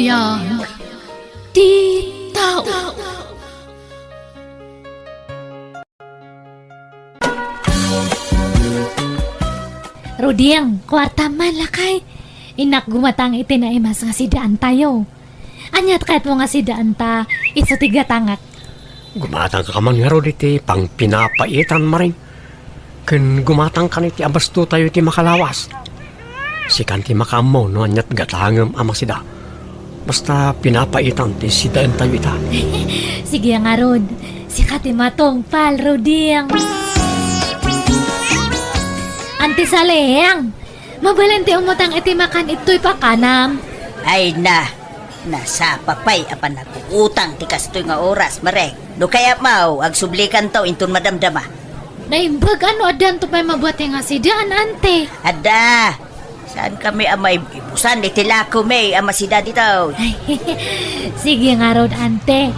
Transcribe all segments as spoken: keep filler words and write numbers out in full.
Biag ti tao. Ruding, kuartam man, lakay. Innak gumatang iti naimas nga sidaantayo. Ania ti kayatmo nga sidaan ta isu ti gatangak? Gumatangka man ngarud iti pangpinapaitan, Maring. Ken gumatangkan iti abastotayo iti makalawas. Sikan ti makaammo no ania ti gatangem a masida. Basta pinapaitan ti sidaentayo ita. Sige ngarud, sika ti matungpal, Ruding. Anti Saleng, mabalin ti umutang iti makan itoy pakanam. Ay na, nasapa pay a panaguutang ti kastoy nga oras, Maring. No kayatmo, agsublikanto inton madamdama. Naimbag a no addanto pay mabuati nga sidaan, ante. Adda, saan kami a maibusan iti lakomi a masida ditoy? Sige ngarud, ante.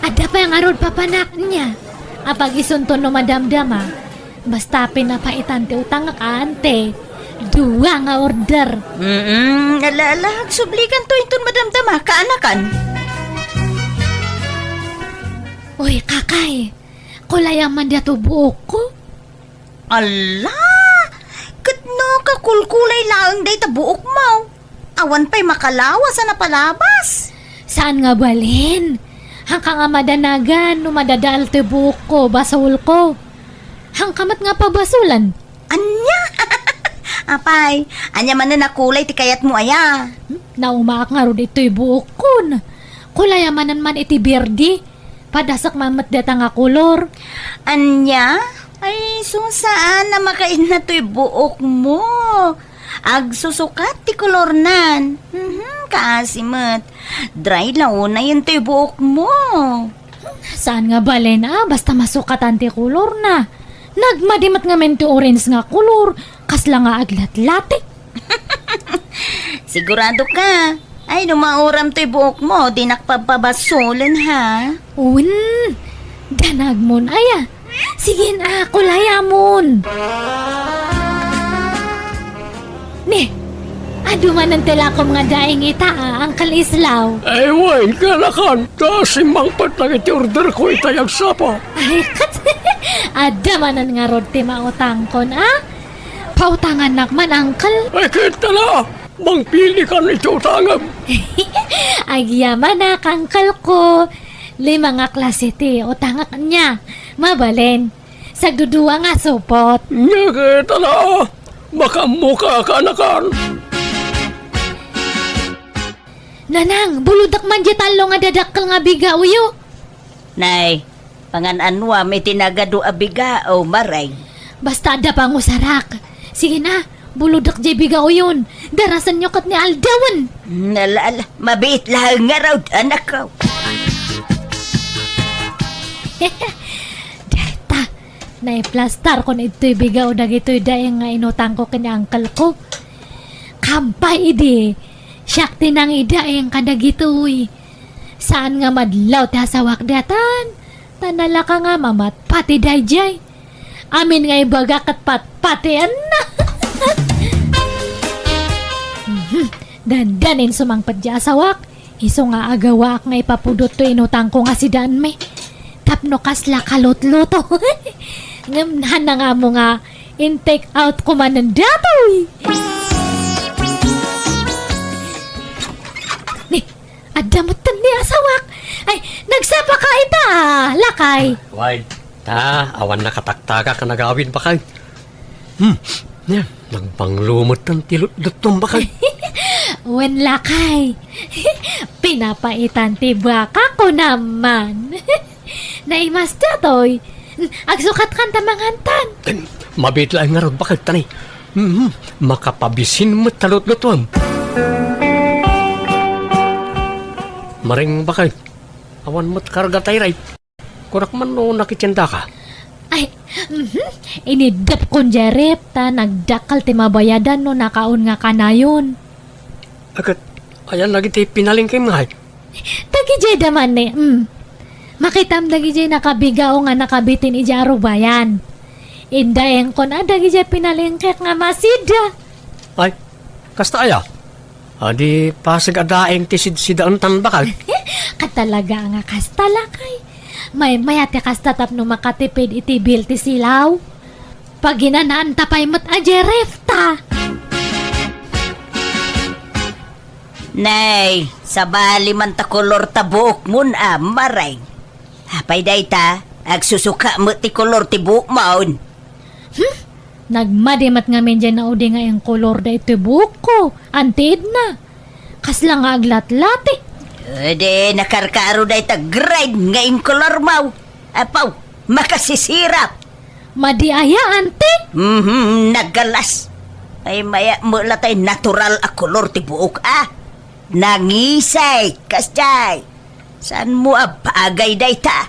Adda pay ngarud papanak nia. Apag isunto no madamdama. Basta pinapaitan ti utangak, ante. Dua nga order. Mm, ala, ala, agsublikanto inton madamdama, kaanakan. Uy, kakay, kulayam man diay buokko. Ala, ket no kakulkulay laeng dayta buokmo. Awan pay makalawas a napalabas. Saan nga balin? Hanka nga madanagan no madadael ti buokko, basolko. Hanka met nga pabasolan. Ania? Apay, ania manen a kulay ti kayatmo aya? Hmm? Naumaak ngarud itoy buokkon. Kulay a manen man iti berdi. Padasek man met dayta nga kolor. Ania? Ay, saan a makainna toy buokmo. Agsusukat ti kolornan. Mhm, kaasi met. Dry la unayen toy buokmo. Saan nga balin a basta masukatan ti kolorna. Nagmadi met ngamin ti orange nga kolor, kasla nga aglatlatik. Sigurado ka? Ay, no mauram toy buokmo, dinak papabasolen, ha? Wen, danagmon aya. Sige na, kulayamon. Ni, adu manen ti lakom nga daing ita, a, Uncle Islaw. Ay, wen, kaanakan, ta simmangpet lang iti orderko itay agsapa. Ay, ket, adda manen ngarud ti mautangkon, a? Pautangannak man, Uncle. Ay, ket, ala, mangpilikan iti utangem. Agyamanak, Uncle ko. Lima nga klase ti utangak nia. Mabalin. Sagdudua nga supot. Nia ket, ala, makaammoka, kaanakan. Nanang, bulodek man diay tallo nga dadakkel nga bigaoyo. Nay, pangan-anuam iti nagadu a bigao, Maring? Basta adda pangusarak. Sige na, bulodek diay bigaoyon. Darasenyo ket ni aldawen. Ala, ala, mabiit laeng ngarud, anakko. Dayta, naiplastarkon idtoy bigao dagitoy daing nga inutangko ken ni uncle ko. Kampay idi, siak ti nangidaing kadagitoy. Saan nga madlaw ti asawak daytan, ta nalaka nga mamatpati daydiay. Amin nga ibaga ket patpatienna. Mhm. Dandanin sumangpet diay asawak, isu nga agawaak nga ipapudot toy inutangko nga sidaanmi. Tapno kasla kalutluto. Ngem haanna nga ammo nga in-take out ko manen datoy. Ni, adda metten ni asawak. Ay, nagsapa ka ita, lakay. Wen, ta, awan nakataktakak a nagawid, bakay. Hmm, nia, nagbanglo metten ti lutlutom, bakay. Wen, lakay. Pinapaitan ti baka ko naman. Naimas datoy. Agsukatkan ta mangantan. Em, mabiit laeng ngarud, bakay, ta ni. Mhm, makapabisin met ta lutlutuem. Maring, bakay, awan met karga tay ref. Kunak man no nakitiendaka. Ay, mhm, iniddepkon diay ref ta nagdakkel ti mabayadan no nakaon nga kanayon. Ket, ayan dagiti pinalengkem ngay? Dagidiay da manen, mm. Makitam dagidiay nakabigao nga nakabitin idiay arubayan. Indaengkon a dagidiay pinalengkek nga masida. Ay, kasta aya? Adi pasig a daing ti sidsidaentan, bakay. Katalaga nga kasta, lakay. Maymay-a ti kasta tapno makatipid iti bill ti silaw. Paginanaanta pay met a jerif ta. Nay, sabali man ta kolor ta buokmon a, Mareng. Apay dayta, agsusuka met ti kolor ti buokmon. Hmm? Nagmadi met ngamin diay naudi nga inkolor daytoy buokko, Anti Edna. Kasla nga aglatlati. Edi, nakarkaro dayta grade nga inkolormo. Apaw, makasisirap. Madi aya, Anti? Mhm, nagalas. Ay, maya mo la tay natural a kolor ti buok, ah. Nangisay, kasjay. Saanmo a bagay dayta?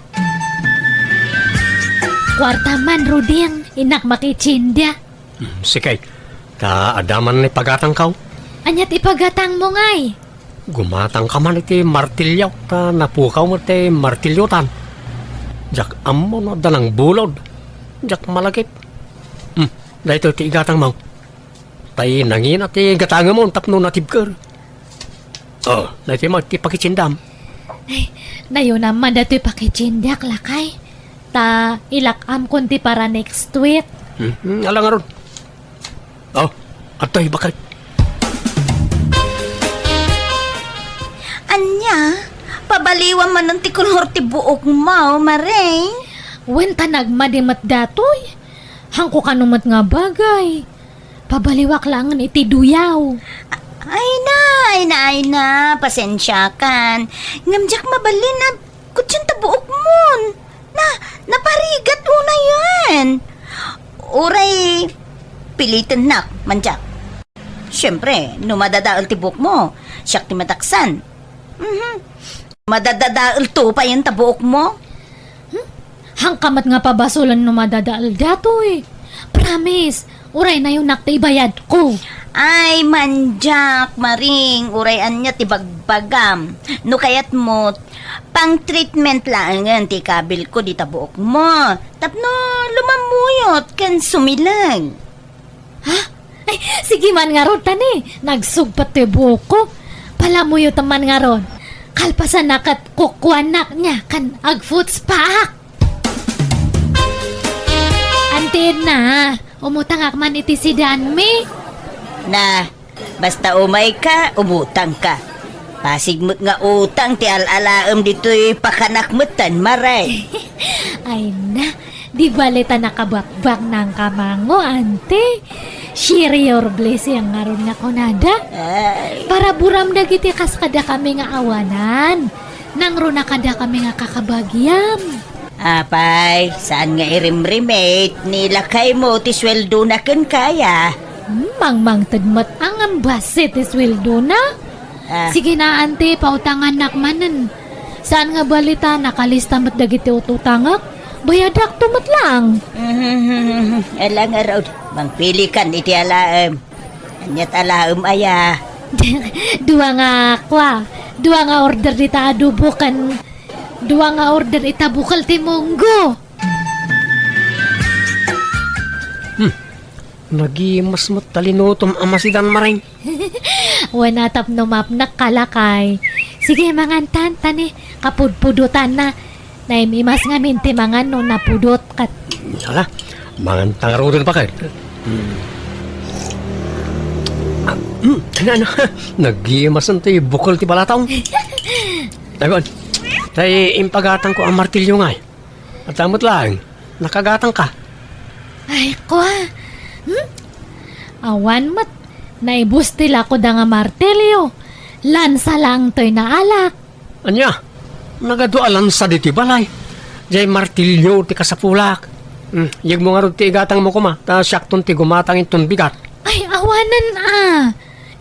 Kuarta man, Ruding, innak makitsindia. Hmm, sige. Ta adda man ni pagatangko. Ania ti pagatangmo ngay? Gumatangka man iti martilyo, ta napukaw met ti martilyotan. Diak ammo no adda nangbulod. Diak malagip. Hmm, daytoy ti igatangmo. Tay nangina ti gatangmo tapno natibker. Oh, daytoy met ti pakitsindam. Ay, nayonam man daytoy pakitsindiak, lakay. Ta ilak-amkon ti para next week. Hmm, hmm, ala ngarud. Oh, adtoy, bakay. Ania? Pabaliwam manen ti kolor ti buokmo, Mareng? Wen, ta nagmadi met datoy. Hanko kano met nga bagay. Pabaliwak laengen iti duyaw. A-, ay na, ay na, ay na. Pasensiakan. Ngem diak mabalin a kutsen ta buokmon. Na, naparigat unayen. Uray pilitennak, Mandiak. Siempre, no madadael ti buokmo, siak ti madaksan. Mhm. Madadadael to payen ta buokmo? Hmm? Hanka met nga pabasolen no madadael datoy. Promise, uray nayonak ti ibayadko. Ay, Mandiak, Mareng, uray ania ti bagbagam. No kayatmo, pang-treatment laengen ti ikabilko dita buokmo. Tapno lumammuyot ken sumileg. Ha? Ay, sige man ngarud, tani. Nagsugpet toy buokko. Palamuyotem man ngarud. Kalpasanna ket kukuanak nia ken ag-foot spaak. Anti Edna, umutangak man iti sidaanmi. Na, basta umayka, umutangka. Pasig met nga utang ti al-alaem ditoy pakanak metten, Mareng. Ay na, di bale ta nakabakbak nang kamango, Anti. Share your blessing ngarud nga kunada. Ay. Paraburam dagiti kas kadakami nga awanan. Nangruna kadakami nga kakabagiam. Apay, saan nga irimrimit ni lakaymo ti sueldona kenka aya? Hmm, mangmangted met a ngem bassit ti sueldona. Ah. Sige na, Anti, pautangannak manen. Saan nga bali ta nakalista met dagiti ut-utangek? Bayadakto met laeng. Mhm, ala ngarud, mangpilikan iti alaem. Aniat alaem aya? Dua nga kua, dua nga order dita adobo ken dua nga order ita bukel ti munggo. Hmm. Nagimas met ta linutom a masidan, Mareng. Wen, a tapno mapnek ka, lakay. Sige, mangantan, tani. Kapudpudotanna. Naim-imas ngamin ti mangan no napudot ket. Ala, mangan ta ngaruden, bakay. Hmm. Ah, hmm, ano, ano? Nagimasen ti bukel ti balatong. Agon, tay impagatangko a martilyo ngay. Adda met laeng, nakagatangka. Ay, kua. Hmm? Awan met, naibus ti lakoda nga martilyo. Lansa laeng toy naalak. Ania? Nagadu a lansa ditoy balay. Diay martilyo ti kasapulak. Hmm, yegmo ngarud ti igatangmo koma, ta siakton ti gumatang inton bigat. Ay, awanen a.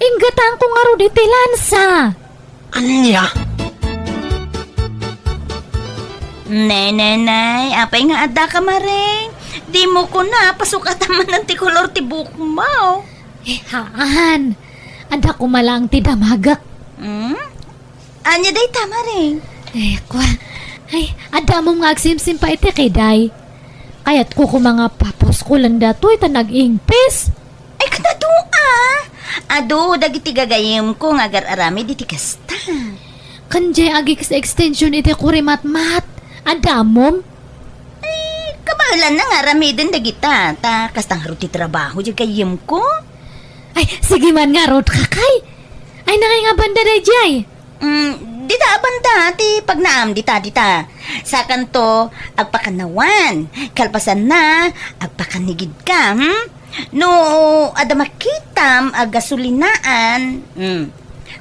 Inggatangko ngarud iti lansa. Ania? Nenenay, apay nga adda ka, Mareng? Dimo kuna, pasukatan manen ti kolor ti buokmo. Eh, haan. Adda koma laeng ti damagek. Hmm? Ania dayta, Mareng? Eh, kua. Ay, adda ammom nga agsimsim pay iti kiday. Kayatko koma nga papuskolen datoy ta nag-ingpis. Ay, kanado a? Adu dagiti gagayyemko nga agar-aramid iti kasta. Ken diay ageks-extension iti kurimatmat. Adda ammom? Ay, kabaelanna nga aramiden dagita, ta kasta ngarud ti trabaho diay gayyemko. Ay, sige man ngarud, kakay. Ay, nangay nga banda daydiay? Mm, dita a banda ti pagnaam, dita, dita. Sakanto, agpakannawan. Kalpasanna, agpakannigidka, hmm? No adda makitam a gasolinaan, hmm,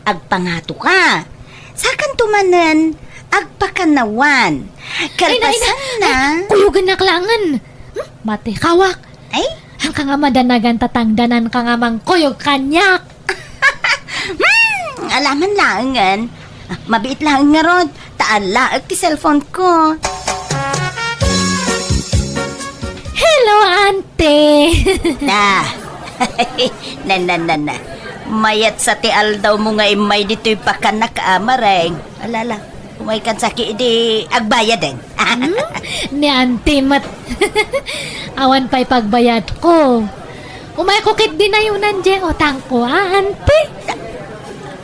agpangatoka. Sakanto manen, agpakannawan. Ay, na, ay, na. Kalpasanna, ay, kuyogennak laengen. Hmm? Mati, kawak. Ay? Haanka nga madanagan ta tangdananka nga mangkuyog kaniak. Hmm, alaman laengen. Ah, mabiit laeng ngarud, ta alaek ti cellphone ko. Hello, ante. Na. Na, na, na, na. Mayat sa ti aldawmo nga immay ditoy pakanak a mareng. Alala, umaykan saki idi agbayaden. Hmm? Ni ante met. Awan pay pagbayadko. Umayko ket dinayonan diay utangko, a, ante?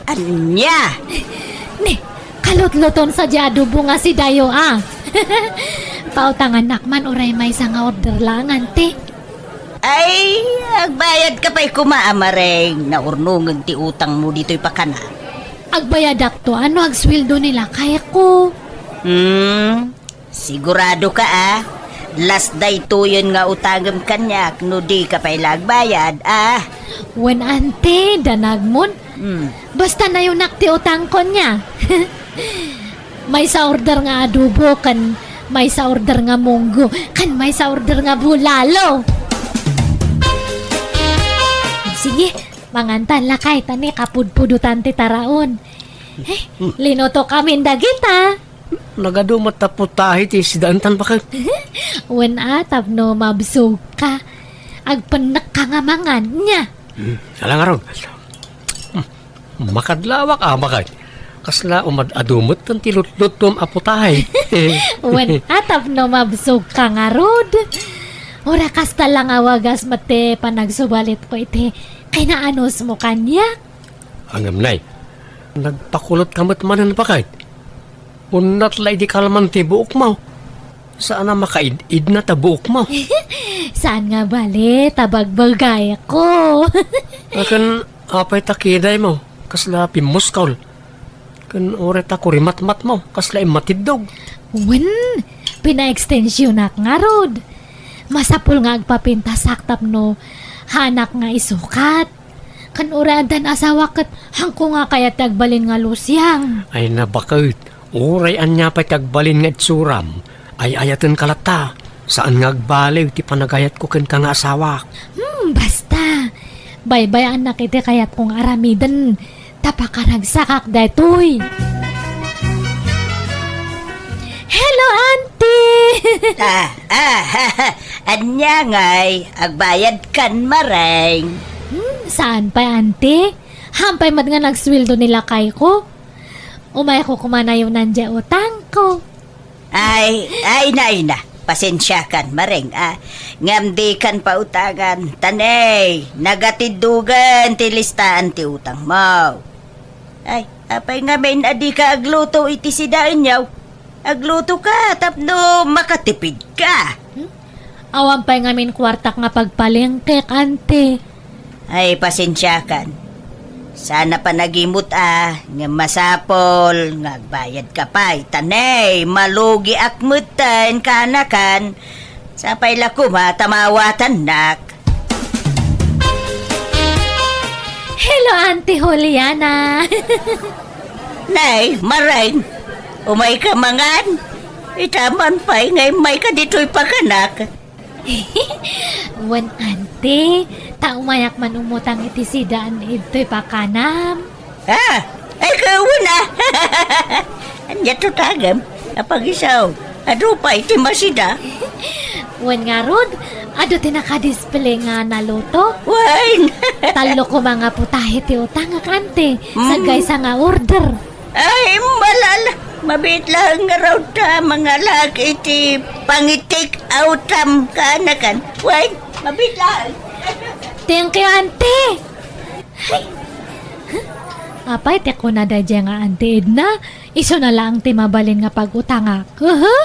Ania? Ni, kalutluton sa diay adobo nga sidayo, a. Pautangannak man uray maysa nga order laeng, ante. Ay, agbayadka pay koma a mareng, naurnongen ti utangmo ditoy pakana. Agbayadakto a no agsueldo ni lakayko. Hmm, siguradoka a, las daytoyen nga utangem kaniak no dika pay la agbayad, a. Wen, ante, danagmon. Hmm. Basta nayonak ti utangko nia. Maysa order nga adobo, ken maysa order nga munggo, ken maysa order nga bulalo. Sige, mangantan lakay, ta ni kapudpudotan ti taraon. Eh, linutokamin dagita. Nagadu met ta putahe ti sidaentan, baket. Wen a, tapno mabsogka. Agpennekka nga mangan, nia. Hmm, ala ngarud. Hmm, makadlawak a, baket. Kasla umad-adu met ti lutlutom a putahe. Wen a, tapno mabsogka ngarud. Uray kasta la nga wagas met ti panagsubalitko iti kinaanusmo kaniak. Ngem nay, nagpakulotka met manen, baket. Unnat la idi kalman ti buokmo. Saan a makaid-idna ta buokmo. Saan nga bale ta bagbagayko. Ken apay ta kidaymo, kasla pimmuskol. Ken uray ta kurimatmatmo, kasla immatiddog. Wen, pinaekstensionak ngarud. Masapul nga agpapintasak tapno haanak nga isukat. Ken uray addan asawak ket haanko nga kayat ti agbalin nga lusiang. Ay, na, baket, uray ania pay ti agbalin nga itsuram, ay-ayatenka latta. Saan nga agbaliw ti panagayatko kenka nga asawak. Hmm, basta. Baybay-annak iti kayatko nga aramiden. Ta pakaragsakak daytoy. Hello, auntie! Ah, ah, ania ngay, agbayadkan, mareng? Hmm, saan pay, auntie? Haan pay met nga nagsueldo ni lakayko. Umayko koma nayonan diay utangko. Ay, ay na, ay na. Pasensiakan, mareng, a. Ngem dikan pautangan. Ta ne, nagatiddogen ti listaan ti utangmo. Ay, apay ngamin a dika agluto iti sidaenyo? Aglutoka tapno makatipidka. Hmm? Awan pay ngamin kuartak nga pagpalengkek, auntie. Ay, pasensiakan. Saan a panagimut a, ngem masapul nga agbayadka pay. Ta ne, malugiak metten, kaanakan. Sapay la koma ta maawatannak. Hello, Auntie Juliana. Nay, mareng, umayka mangan? Ita man pay nga immayka ditoy pakanak. Wen, auntie, ta umayak man umutang iti sidaan ditoy pakanam. Ah, ay, kawen a. Ania ti utangem? Apag-isu, adu pay ti masida. Wen ngarud, adu ti nakadisplay nga naluto. Wen. Tallo koma nga putahe ti utangak, auntie. Mm. Sagaysa nga order. Ay, malala. Mabiit laeng ngarud ta mangalaak iti pangi-take outam kaanakan. Wen, mabiit laeng. Thank you, auntie. Ay, Apay ti kuna daydiay nga Auntie Edna? Isuna laeng ti mabalin nga pag-utangak. Aha?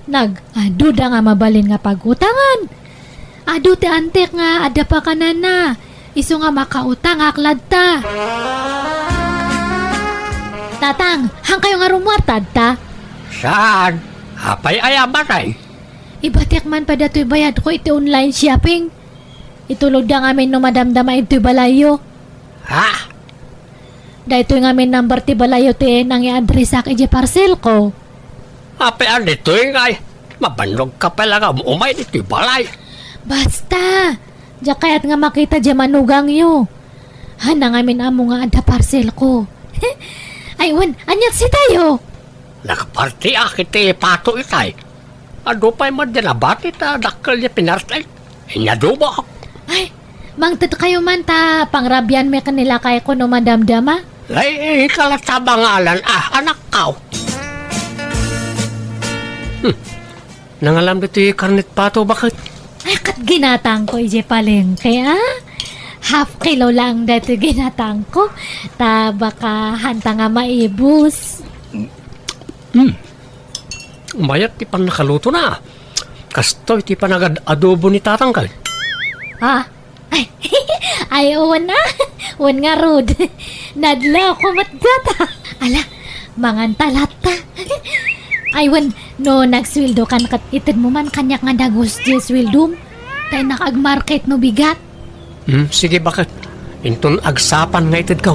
Nag-aduda nga mabalin nga pag-utangan. Adu ti antik nga adda pakanana. Isu nga makautangak latta. Tatang, hankayo nga rumuar ta adta? Saan? Apay aya matay? Ibatiak man pay datoy bayadko iti online shopping. Itulodda ngamin no madamdama ditoy balayyo. Ha? Daytoy ngamin number ti balayyo ti nangiadresak idiay parcelko. Apay a ditoy ngay? Mabannogka pay la nga um-umay ditoy balay. Basta, diak kayat nga makita diay manugangyo. Haanna ngamin ammo nga adda parcelko. Ay, wen, ania't sitayo? Nakapartiak iti Pato itay. Adu pay met diay nabati ta dakkel diay pinarti. Inyadubak. Ay, mangtedkayo man ta pangrabianmi ken ni lakayko no madamdama. Ay, ikalat ta bangalan, ah, anakkaw. Hmm. Nangalam ditoy karnet Pato, baket? Ay, ket ginatangko idiay palengke, ah. Half kilo laeng daytoy ginatangko. Ta baka haanta nga maibus. Hmm. Mayat ti pannakalutona. Kastoy ti panagad-adobo ni tatang kay. Ah? Ay, ay, wen a. Wen ngarud. Nadlawko met dayta. Ala, manganta latta. Ay, wen, no nagsueldokan ket itedmo man kaniak nga dagus diay sueldom. Ta innak agmarket no bigat. Hmm, sige, baket? Inton agsapan nga itedko.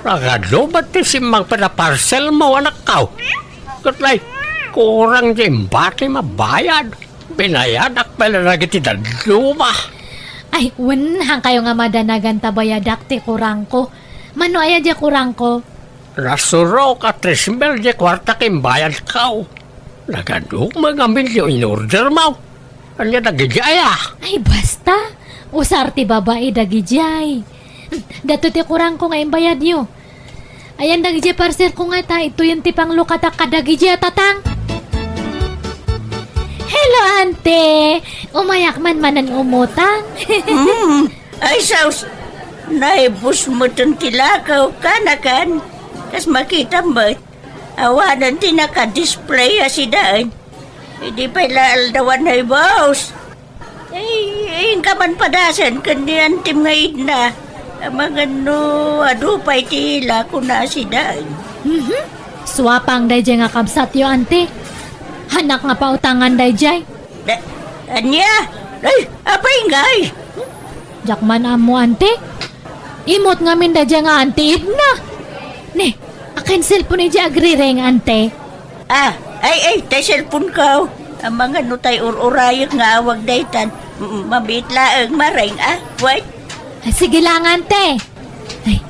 Ragado met ti simmangpet a parcelmo, anakkaw? Ket lay, kurang diay imbatim a bayad. Binayadak pay la dagiti dadduma. Ay, wen, hankayo nga madanagan ta bayadak ti kurangko. Mano aya diay kurangko? Nasurok a tres mil diay kuarta ken bayadko. Nagadu met ngamin diay in-ordermo. Ania dagidiay aya? Ay, basta. Usar ti babai dagidiay. Daytoy ti kurangko nga imbayadyo. Ayan dagidiay parcelko nga ta, ituyen ti panglukatak kadagidiay a tatang. Hello, ante. Umayak man manen umutang. Hmm. Ay, sus. Naibus meten ti lakaw, kanakan. Kas makita met. Awanen ti naka-display a sidaen. Idi pay la aldawan, hay boss. Ay, inka man padasen ken ni antim nga Edna. Amangan no adu pay ti ilakona a sidaen. Mhm. Suapang daydiay nga kabsatyo, ante. Haannak nga pautangan daydiay. Da-, ania? Ay, apay ngay? Diak man ammo, ante. Imot ngamin daydiay nga Auntie Edna. Ne, akin cellphone idiay agriring, ante. Ah, ay, ay, tay cellphone ko. Amangan no tay ur-urayek nga awag daytan. Mm, mabiit laeng, maring, ah. Wait. Ay, sige lang, ante. Ay,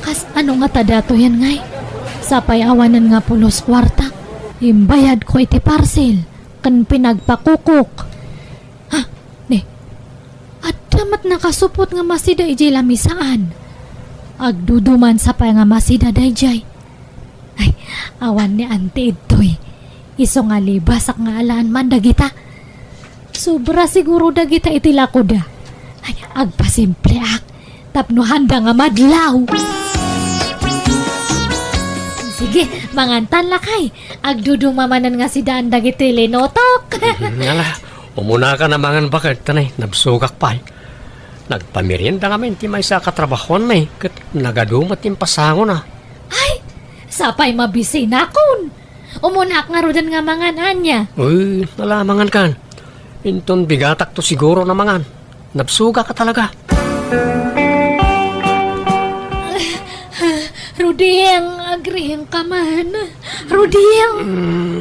kas ano nga ta datoyen ngay? Sapay awanen nga pulos kuarta. Imbayadko iti parcel ken pinagpakukok. Ha? Ne, adda met nakasupot nga masida idiay lamisaan. Agduduman sapay nga masida daydiay. Ay, awan ni Auntie idtoy. Isu nga libasak nga alaan man dagita. Sobra siguro dagita iti lakoda. Ay, agpasimpleak tapno haanda nga madlaw. Sige, mangantan lakay. Agduduma manen nga sidaan dagiti linutok. Ngala, umunaka na mangan baket, tanay, nabsogak pay. Nagpamerienda ngamin ti maysa a katrabahoanmi, ket nagadu met ti impasangona. Ay, sapay mabisinakon. Umunak ngaruden nga mangan ania. Uy, ala, mangan kan. Inton bigatak to siguro na mangan. Nabsuga ka talaga. Ruding, agriing ka man. Ruding! Mm,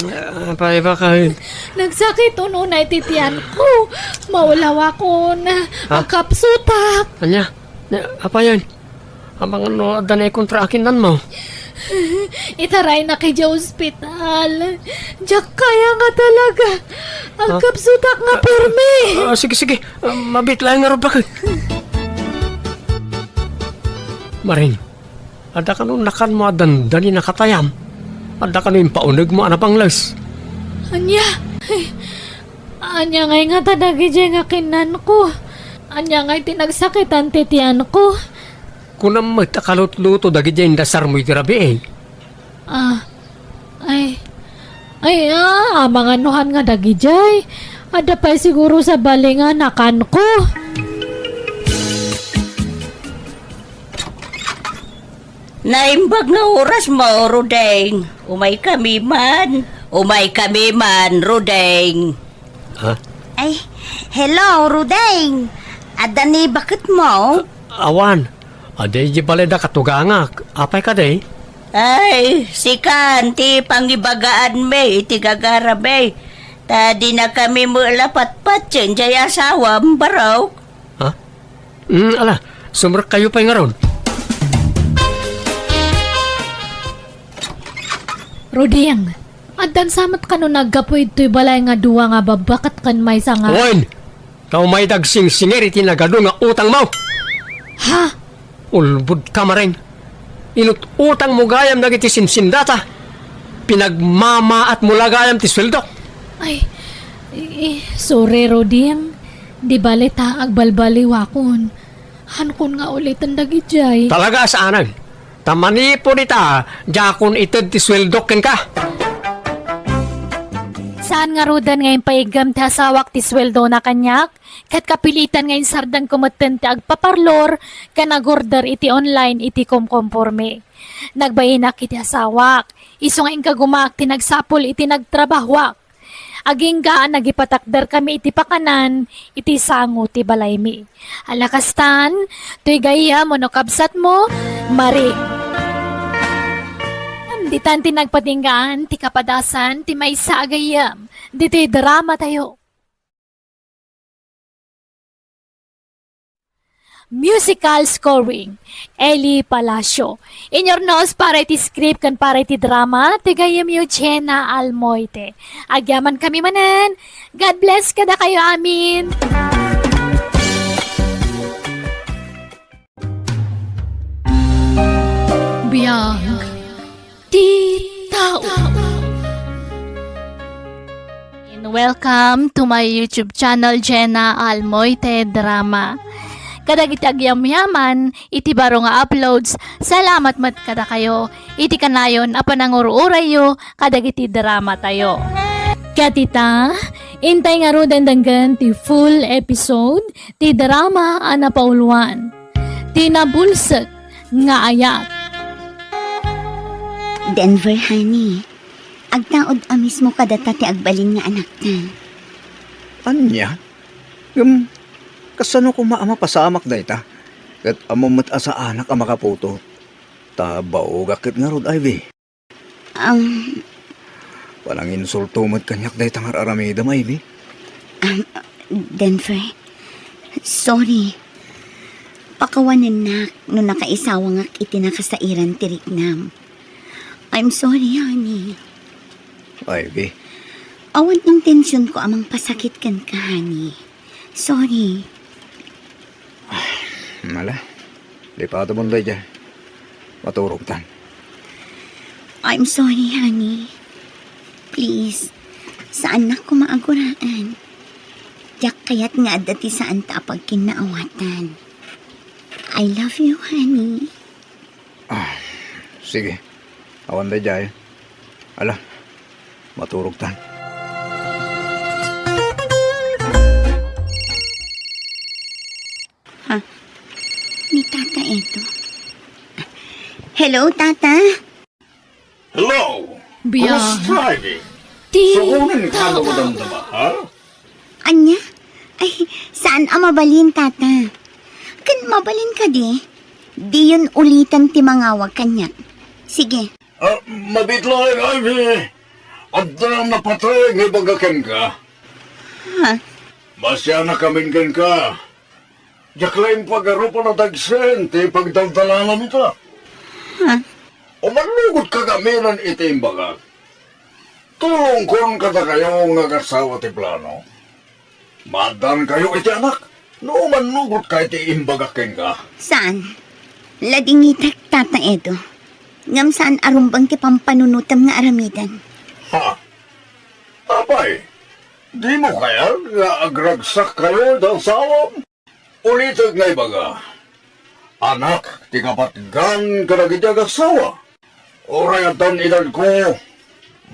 apay ba kay? Nagsakit unay ti tiyan ko. Maulaw ako na. Ha? Agkapsutak. Anya? Nya, apayan? Amangan no adda naikontra a kinanmo. Itaraynak idiay ospital. Diak kaya nga talaga. Ha? Agkapsutak nga permi. Ah, sige, sige. Ah, mabit laeng ngarud baket. Maring, adda kano nakanmo a dandani nakatayam? Adda kano impaunegmo a napangles? Ania? Ay, ania ngay ngata dagidiay nga kinnanko? Ania ngay ti nagsakitan ti tianko? Kunam met a kalutluto dagiti indasarmo iti rabii. Ah, ay, ay, ah, amangan no han nga dagidiay. Adda pay siguro sabali nga nakanko. Naimbag nga oras mo, Rudeng. Umay kami man. Umay kami man, Rudeng. Ha? Ay, hello, Rudeng. Adda ni baket mo? Awan. Adi, di balay da katugangak. Apay kadi? Ay, sikan, ti pangibagaanmi iti gagarami. Ta di na kami mula patpatien jay asawam, barok. Ha? Mm, ala, sumrekkayo pay ngarud. Ruding, addan sa met kano naggapu idtoy balay nga dua nga babbaket ken maysa nga Wen! Ta umay dagsingsingir iti nagadu nga utangmo! Ha? Ulbod ka, Mareng. Inut-utangmo gayam dagiti simsindata. Pinagmamaatmo la gayam ti sueldok. Ay, i-, i-, sorry, Ruding. Di bale ta agbalbaliwakon. Hankon nga uliten dagidiay. Talaga a saanen. Ta manipud ita, diakon ited ti sueldok kenka. Saan ngaruden nga impaiggem ti asawak ti sueldona kaniak, ket kapilitan nga insardanko metten ti agpaparlor ken agorder iti online iti komkomporme. Nagbainak iti asawak, isu nga inkagumak ti nagsapul iti nagtrabahoak. Agingga a nagipatakderkami iti pakanan iti sango ti balaymi. Ala kastan, toy gayyem wenno kabsatmo, Mari. Ditan ti nagpatinggaan ti kapadasan ti maysa a gayyem ditoy dramatayo. Musical scoring, Eli Palacio. Inyurnos para iti script ken para iti drama, ti gayyemyo Jenna Almoite. Agyamankami manen. God bless kadakayo amin. Biag ti tao. And welcome to my YouTube channel, Jenna Almoite Drama. Kadagiti agyamyaman iti baro nga uploads, salamat met kadakayo iti kanayon a panangur-urayyo kadagiti dramatayo. Ket ita, intay ngaruden denggen ti full episode ti drama a napauluan, Ti Nabulsek nga Ayat. Denver, honey, agtaud a mismo kadata ti agbalin nga anakta. Ania? Ngem, kasano koma a mapasamak dayta? Ket ammom met a saanak a makaputot. Ta baogak ket ngarud, Ivy. Ang Pananginsulto met kaniak dayta nga ar-aramidem, Ivy. Um, Denver, sorry. Pakawanennak no nakaisawangak iti nakasairan ti riknam. I'm sorry, honey. Ivy. Awan intensionko a mangpasakit kenka, honey. Sorry. Ala, lipatamon daydiay. Maturogtan. I'm sorry, honey. Please, saannak koma a guraan. Diak kayat nga adda ti saanta a pagkinnaawatan. I love you, honey. Ah, sige. Awan daydiay. Ala, maturogtan. Ha? Ni Tata Edo. Hello, Tata? Hello! Biag. Kumusta, Ivy? Ti- Sugunen ka no madamdama, ha? Ania? Ay, saan a mabalin, Tata? Ken mabalin kadi? Diyon ulitan ti mangawag kaniak. Sige. Ah, mabit laeng, Ivy. Adda napateg nga ibaga kenka. Ha? Masianakamin kenka. Diak laeng pagarup a nadagsen ti pagdaldalanam ita. Ha? Umannugot ka gaminan iti imbagak. Tulongkon kadakayo nga agasawa ti plano. Maaddaankayo iti anak no umannugot ka iti imbagak kenka. Saan? Ladingitek, Tata Edo. Ngem saan a rumbeng ti pampanunotem nga aramiden. Ha? Apay, dimo kayat nga agragsak kayo iti asawam? Ulitek nga ibaga, anak ti kapatgan kadagiti agassawa. Uray addan edadko,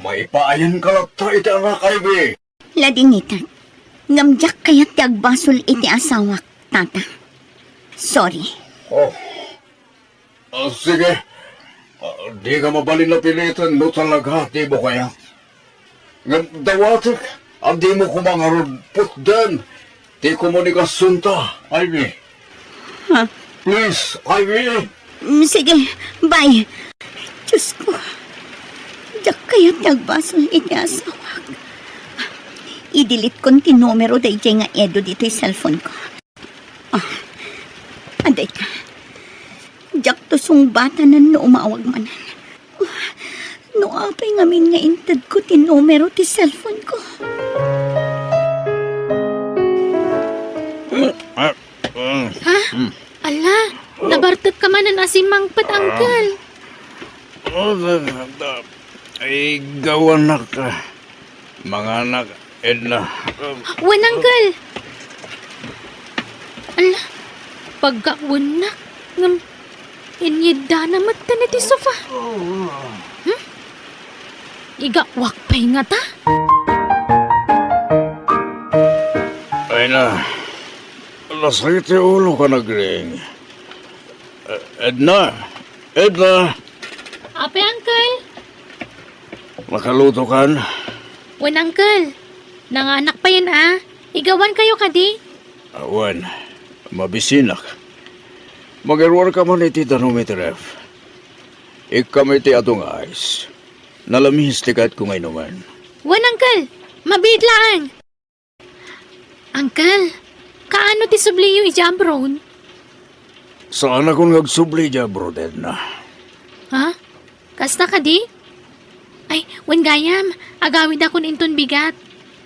maipaayanka latta iti anak, Ivy. Ladingitan, ngem diak kayat ti agbasol iti asawak, Tata. Sorry. Oh. Ah, sige. Ah, dika mabalin a piliten no talaga ti imo kayat. Ngem dawatek a dimo koma ngarud putden ti komunikasionta, Ivy. Ha? Please, Ivy. Mm, sige, bye. Diyos ko, diak kayat ti agbasol iti asawak. I-delete kon ti numero daydiay nga Edo ditoy cellphone ko. Ah, adda ita. Diakto sungbatanan no umawag manen. Ah, no apay ngamin nga intedko ti numero ti cellphone ko. Ah, ah, Ha? Hmm. Ala, nabartek ka manen a simmangpet, Uncle. Ah, da, da, da. Ay, gawanak, ah. Manganak, Edna. Wen, Uncle. Ala, pagka wennak, ngem inyiddana metten iti sofa. Hmm? Igawak pay ngata? Ay na, nasakit ti ulo ka, Nagring. Eh, Edna! Edna! Apay, Uncle? Nakaluto kan? Wen, Uncle. Nanganak payen a. Igawan kayo kadi? Awan. Mabisinak. Mag-iruar ka man iti danum iti ref. Ikkam iti adu nga ice. Nalamis ti kayatko nga inuman. Wen, Uncle. Mabiit laeng. Uncle, kaano ti subliyo idiay abroad? Saanakon nga agsubli idiay abroad, Edna. Ha? Kasta kadi? Ay, wen gayam, agawidakon inton bigat.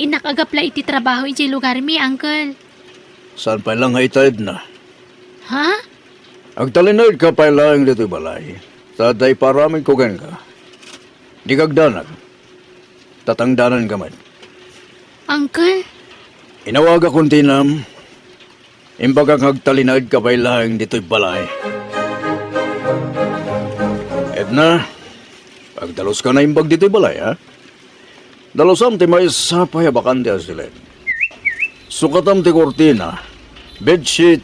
Innak agapla iti trabaho idiay lugarmi, Uncle. Saan pay la nga ita, Edna? Ha? Agtalinaedka pay laeng ditoy balay, ta adda iparamidko kenka. Dika agdanag. Tatangdananka met. Uncle? Inawagakon ti inam. Imbagak nga agtalinaedka pay laeng ditoy balay. Edna, agdaluska naimbag ditoy balay, ha? Dalusam ti maysa pay a bakante a silin. Sukatam ti kurtina, bedsheet,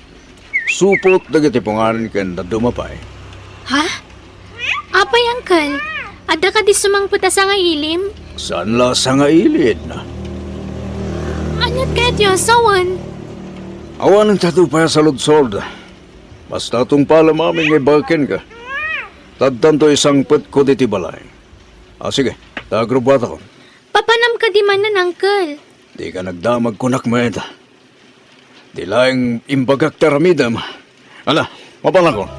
supot dagiti pungan ken dadduma pay. Ha? Apay, Uncle? Adda kadi sumangpet a sangailim? Saan la a sangaili, Edna? Aniat kayat ti asawan? Awan ita pay a saludsod. Basta tungpalem amin nga ibagak kenka. Ta addanto isangpetko ditoy balay. Ah, sige, ta agrubbuatakon. Papanam kadi manen, Uncle? Dika nagdamag kunak met. Di laeng imbagak ti aramidem. Ala, mapanakon.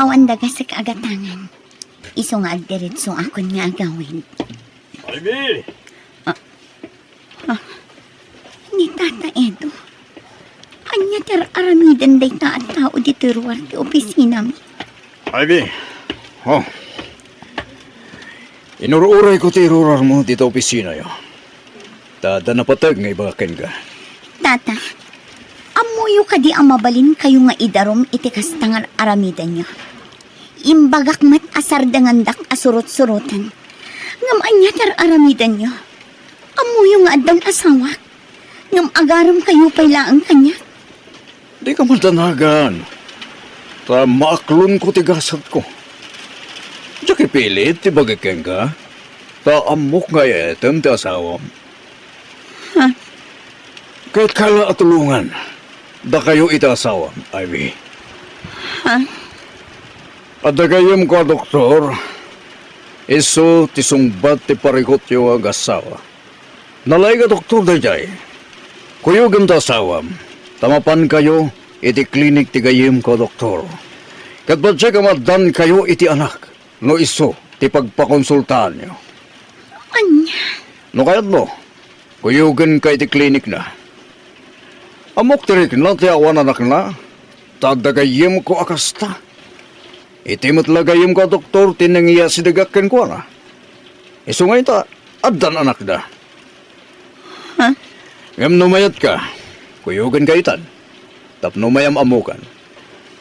Awan dagasek a gatangan. Isu nga agdiretso akon nga agawid. Ivy! Ah, ah, ni Tata Edo. Ania ti ar-aramiden dayta a tao ditoy ruar ti opisinami? Ivy, oh. Inur-urayko ti irurarmo ditoy opisinayo. Ta adda napateg nga ibagak kenka. Tata, ammoyo kadi a mabalinkayo nga idarum iti kasta nga ar-aramidenyo? Imbagak met a sardengendak a surot-suroten. Ngem ania ti ar-aramidenyo? Ammoyo nga addan asawak, ngem agaremkayo pay laeng kaniak. Dika madanagan, ta maaklonko ti gasatko. Diak ipilit ti bagik kenka, ta ammok nga iyayatem ti asawam. Ha? Kayatka la a tulongan dakayo iti asawam, Ivy. Ha? Adda gayyemko a doktor, isu ti sungbat ti parikutyo nga agassawa. Nalaing a doktor daydiay. Kuyogem ti asawam, ta mapankayo iti klinik ti gayyemko a doktor. Ket patiek a maaddankayo iti anak no isu ti pagpakonsultaanyo. Ania? No kayatmo, kuyogenka iti klinikna. Ammok ti rikna ti awan anakna, ta adda gayyemko a kasta. Iti met la gayyemko a doktor ti nangiyasidegak kenkuana. Isu nga ita, addan anakda. Ha? Ngem no mayatka, kuyogenka itan, tapno mayam-ammokan.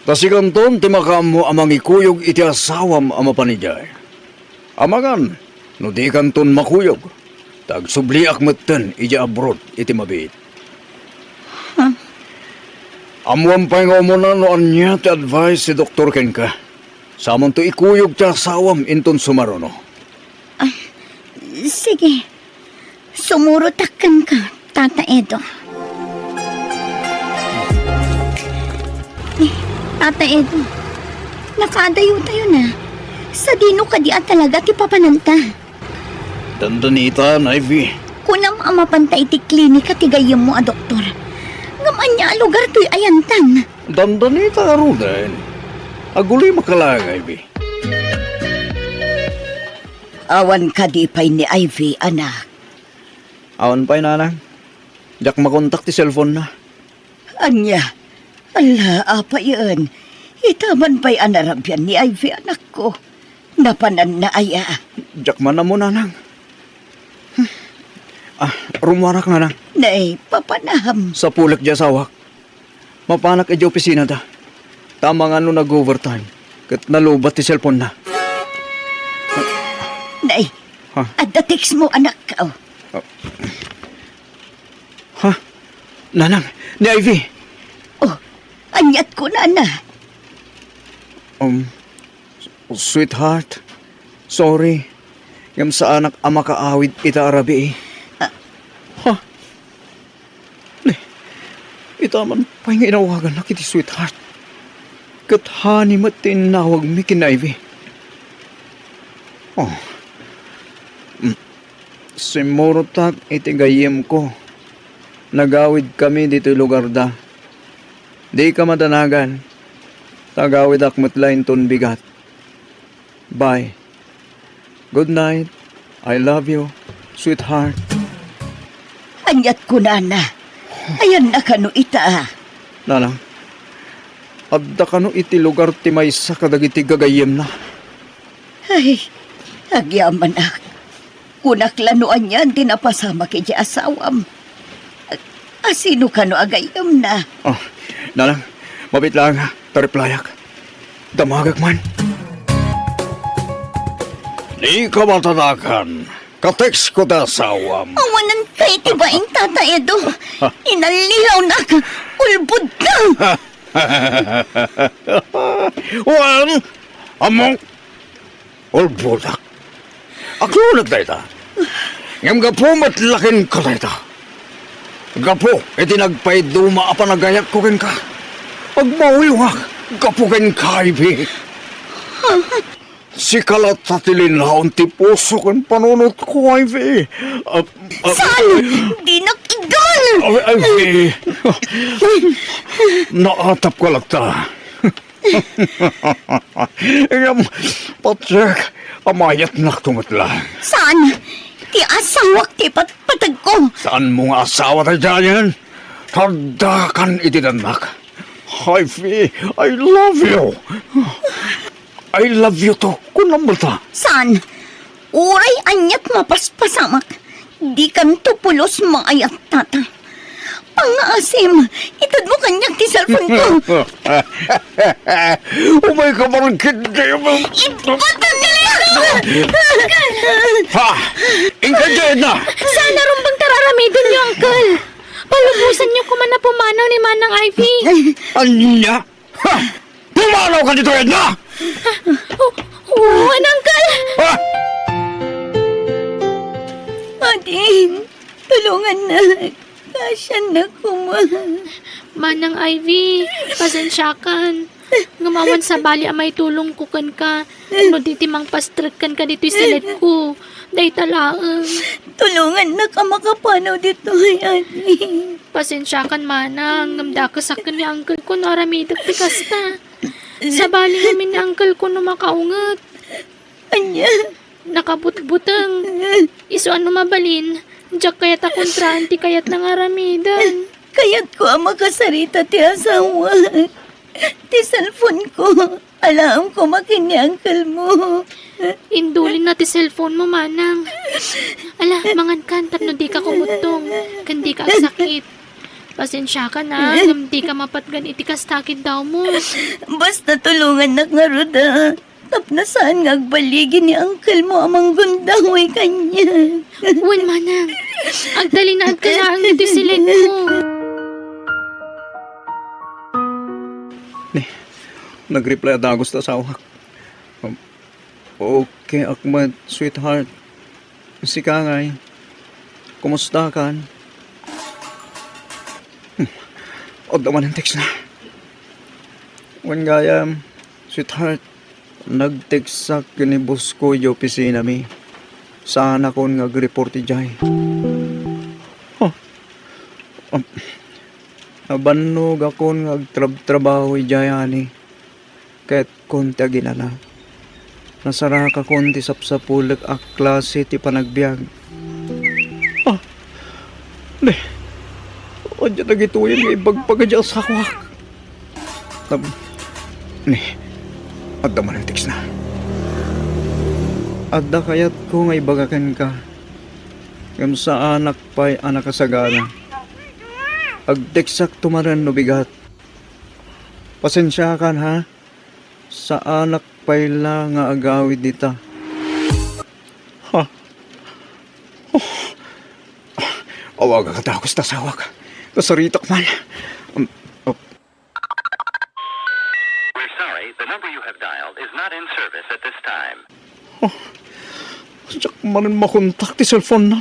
Ta sikanton ti makaammo a mangikuyog iti asawam a mapan idiay. Amangan, no dikanton makuyog, ta agsubliak metten idiay abroad iti mabiit. Huh? Ammoam pay nga umuna no ania ti advice ti doktor kenka. Samonto ikuyog ti asawam inton sumaruno. Ah, sige. Sumurotak kenka, Tata Edo. Eh, Tata Edo, nakaadayotayo na. Sadino kadi a talaga ti papananta? Dandanitan, Ivy. Kunam a mapanta iti klinika ti gayyemmo a doktor. Ngem ania a lugar toy ayantan? Dandanita ngaruden. Agulimaka laeng, Ivy. Awan kadi pay ni Ivy, anak? Awan pay, nanang. Diak makontak ti cellphone-na. Ania? Ala, apayen. Itaman pay a narabian ni Ivy, anakko. Napananna aya? Diak man ammo, nanang. Hmm. Ah, rummuarak, nanang. Nay, papanam. Sapulek di asawak. Mapanak idiay opisinada. Ta amangan no nag-overtime ket nalobat ti cellphone-na. Nay, ha? Adda text mo, anak. Oh. Ah. Ha? Nanang, ni Ivy. Oh, aniat kunana? Um, Sweetheart, sorry. Ngem saanak a makaawid ita a rabii. Ah. Ha? Ne, ita man pay nga inawagannak iti sweetheart. Ket honey met ti innawagmi ken Ivy. Oh. Mm. Simmurotak iti gayyemko. Nagawidkami ditoy lugarda. Dika madanagan. Ta agawidak met la inton bigat. Bye. Good night. I love you, sweetheart. Aniat kunana? Ayanna kano ita? Nanang, adda kano iti lugar ti maysa kadagiti gagayyemna? Ay, agyamanak. Kunak la no anian ti napasamak iti asawam. A-, asino kano a gayyemna? Oh, nanang, mabiit laeng, ta replyak. Damagek man. Dika madanagan. Ka-text ko ti asawam. Awanan kay ti baing, Tata Edo. Inallilawnak. Ulbodka. Wen, ammok, ulbodak. Akloneg dayta. Ngem gapu met la kenka dayta. Gapu iti nagpaiduma a panagayatko kenka. Agmauyongak gapu kenka, Ivy. Sika latta ti linaon ti puso ken panunotko, Ivy. Ah, ah, Saan? Dinak igan! Ay, Ivy. Naatapka latta. Ngem, patiek a mayatnakto met la. Saan? Ti asawak ti patpategko. Saanmo nga asawa daydiayen? Taddakan iti dannak. Ivy, I love you. I love you too. Kunam latta. Saan? Uray aniat mapaspasamak, dikanto pulos maayat, Tata. Pangngaasim, itedmo kaniak ti cellphone ko. Umayka man ketdi. Ibaton ka na! Ha? Inka diay, Edna? Saan a rumbeng ti ar-aramidenyo, Uncle? Palubosanyo koma a pumanaw ni Manang Ivy. Ania? Ha? Pumanawka ditoy, Edna? O-, oo, Uncle! Ha? Ading, tulongannak. Kaasiannak koma. Manang Ivy, pasensiakan. Ngem awan sabali a maitulongko kenka. No di ti mangpastrek kenka ditoy siledko. Dayta laeng. Tulongannak a makapanaw ditoy, Ading. Pasensiakan, Manang, ngem dakesak ken ni uncle ko no aramidek ti kasta. Sabali ngamin ni uncle ko no makaunget. Ania? Nakabutbuteng. Isu a no mabalin, diak kayat a kontraan ti kayatna nga aramiden. Kayatko a makasarita ti asawa. Ti cellphone ko. Alaem koma ken ni uncle mo. Indulinna ti cellphone mo, manang. Ala, mangankan tapno dika kumuttong, ken dika agsakit. Pasensiakan a, ngem dika mapatgan iti kasta a kiddawmo. Basta tulongannak ngarud a, tapno saan nga agbaligi ni uncle mo a manggundaway kaniak. Wen, manang. Agtalinaedka laeng iti silenmo. Ni, nag-reply a dagos ti asawak. Um, okay ak met, sweetheart. Sika ngay, kumustakan? Hmm, adda manen text na. Wen gayam, sweetheart, nag-textak ken ni boss ko idiay opisinami. Saanakon nga agreport idiay. Huh. Um, nabannogakon nga agtrabtrabaho idiay ani. Ket kon ti aginana, nasarakakon ti sapsapulek a klase ti panagbiag. Ah, ne, adda dagitoyen nga ibagbaga ti asawak. Tab-, ne, adda manen text na. Adda kayatko nga ibaga kenka, ngem saanak pay a nakasagana. Agtextak tumanen no bigat. Pasensiakan, ha? Saanak pay la nga agawid dita. Ha? Oh. Awagak a dagos ti asawak. Nasaritak man. Um, oh. We're sorry, the number you have dialed is not in service at this time. Oh. Diak manen makontak ti cellphone-na.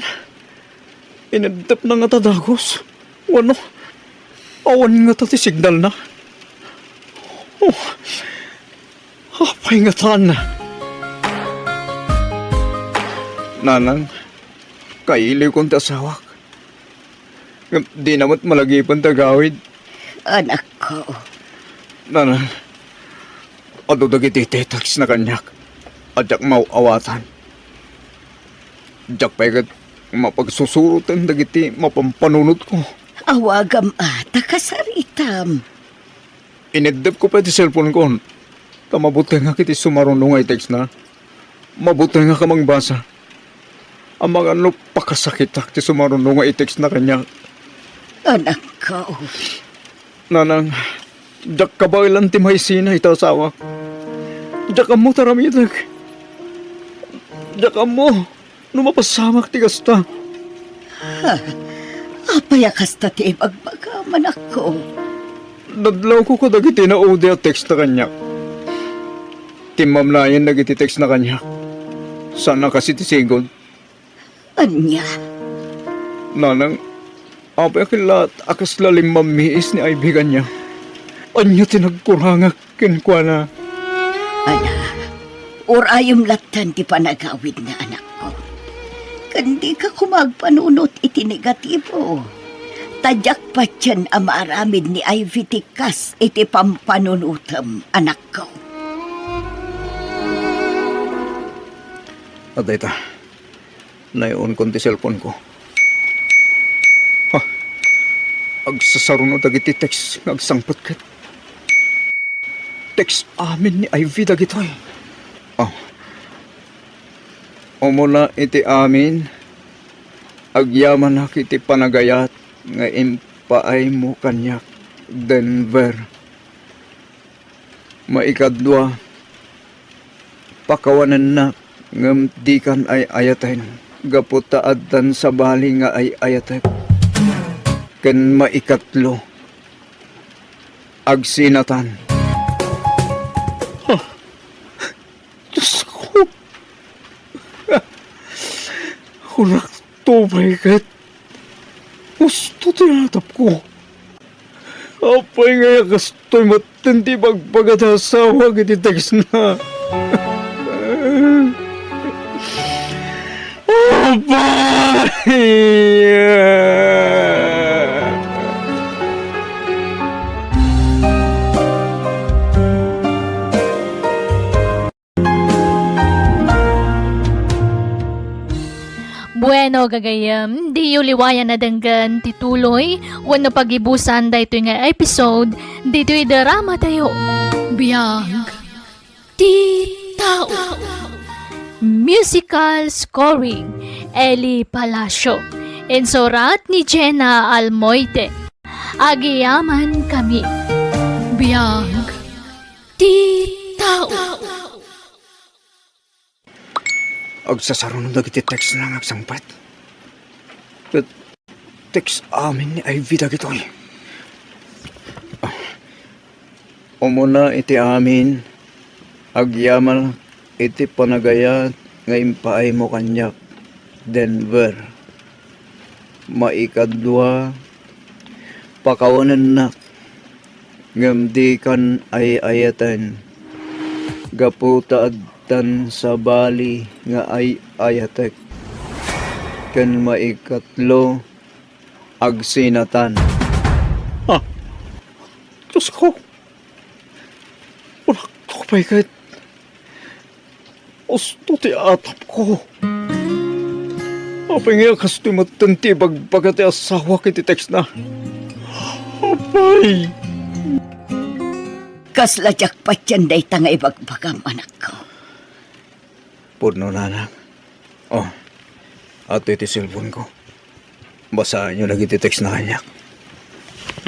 Ineddepna ngata a dagos. Wenno, awan ngata ti signal-na. Oh. Apay ngatan? Nanang, kailiwkon ti asawak. Ngem dina met malagipen ti agawid. Anakko. Nanang, adu dagiti text-na kaniak a diak maaw-awatan. Diak pay ket mapagsusuroten dagiti mapampanunotko. Awagam a, ta kasaritam. Ineddepko pay ti cellphone-kon. Ta mabutengak iti sumaruno nga i-text-na. Mabutengak a mangbasa. Amangan no pakasakitak ti sumaruno nga i-text-na kaniak. Anakko. Nanang, diak kabaelan ti maisina ita asawak. Diak ammo ti aramidek. Diak ammo no mapasamak ti kasta. Ha? Apay a kasta ti ibagbagam, anakko? Nadlawko kadagiti naudi a text-na kaniak. Timmamnayen dagiti text-na kaniak. Saan a kasi ti sigud. Ania? Nanang, apay a ket la a kasla limmammiis ni Ivy kaniak? Ania ti nagkurangak kenkuana? Ala, urayem lattan ti panagawidna, anakko. Ken dika koma agpanunot iti negatibo. Ta diak patien a maaramid ni Ivy ti kas iti pampanunotem, anakko. Adda ita. Nayonkon ti cellphone-ko. Ha? Agsasaruno dagiti text nga agsangpet ket. Text amin ni Ivy dagitoy. Ah. Umuna iti amin, agyamanak iti panagayat nga impaaymo kaniak, Denver. Maikadua, pakawanennak ngem dikan ay-ayaten gapu ta addan sabali nga ay-ayatek. Ken maikatlo, agsinatan. Ah, Diosko! Kunak to, pay ket Husto ti natapko. Apay ngay a kastoy metten ti ibagbaga ti asawak iti text-na? Apay! Bueno, gagayyem, diyo liwayan a denggen ti tuloy wenno pagibusan daytoy nga episode ditoy drama tayo. Biag Ti tao. Musical scoring, Eli Palacio. Insurat ni Jenna Almoite. Agyamankami. Biag ti tao. Agsasaruno dagiti textna nga agsangpet. Ket text amin ni Ivy dagitoy. Umuna iti amin, agyamanak iti panagayat nga impaaymo kaniak, Denver. Maikadua, pakawanennak, ngem dikan ay-ayaten, gapu ta addan sabali nga ay-ayatek. Ken maikatlo, agsinatan. Ah, Diosko, unakto pay ket usto ti atapko. Apay nga kastoy metten ti ibagbaga ti asawak iti textna? Apay! Kasla diak patien dayta nga ibagbagam, anakko. Pudno, nanang. Oh, adtoy ti cellphone-ko. Basaenyo dagiti textna kaniak.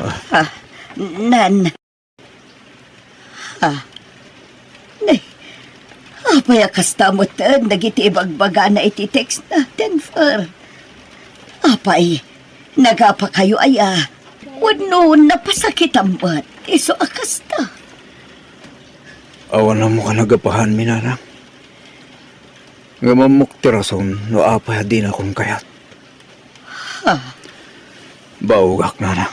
Ah. Ah, nan. Ah. Ne, apay a kasta metten dagiti ibagbagana iti textna, Denver? Apay, nagapakayo aya? Wenno napasakitam met isu a kasta? Awan ammo a nagapahanmi, nanang. Ngem ammok ti rason no apay a dinakon kayat. Ha? Baogak, nanang.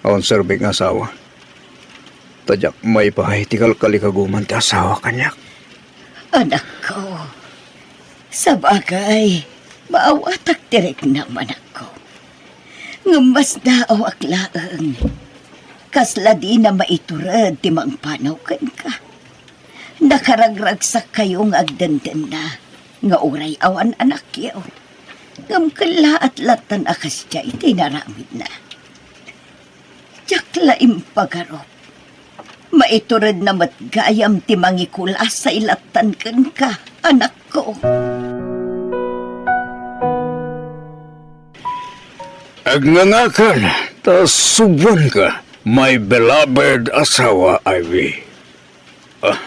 Awan serbik nga asawa. Ta diak maipaay ti kalkalikaguman ti asawa kaniak. Anakko, sabagay, maawatak ti riknam, anakko. Ngem masdaawak laeng. Kasla dina maitured ti mangpanaw kenka. Nakaragragsakkayo nga agdendenna nga uray awan anakyo. Ngem kellaat lattan a kasdiay ti inaramidna. Diak la impagarup. Maituredna met gayam ti mangikulasay lattan kenka, anakko. Agngangakan ta suboanka, my beloved asawa, Ivy. Ah,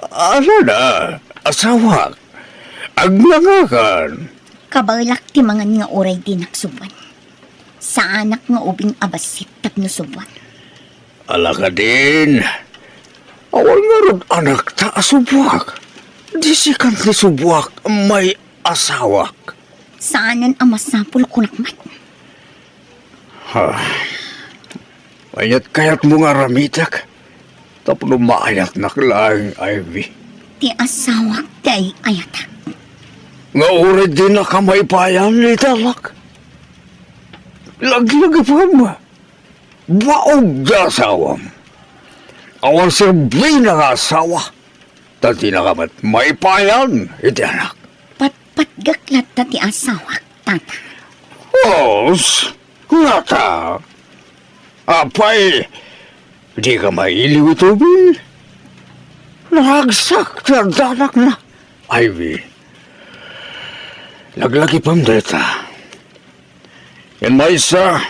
alada, asawak. Agngangakan. Kabaelak ti mangan nga uray dinak suboan. Saanak nga ubing a bassit tapno suboan. Ala kadin. Awan ngarud anakta a suboak. Di sikan ti suboak, may asawak. Saanen a masapul kunak met. Ha. Aniat kayatmo nga aramidek tapno maayatnak laeng, Ivy? Ti asawak ti ay-ayatak. Nga uray dinaka maipayan iti anak. Laglagipem. Baog ti asawam. Awan serbina nga asawa. Ta dinaka met maipayan iti anak. Patpatgek latta ti asawak, tata. Os, ngata. Apay, dika mailiw iti ubil? Naragsak ti addanakna, Ivy. Laglagipem dayta. Ken maysa,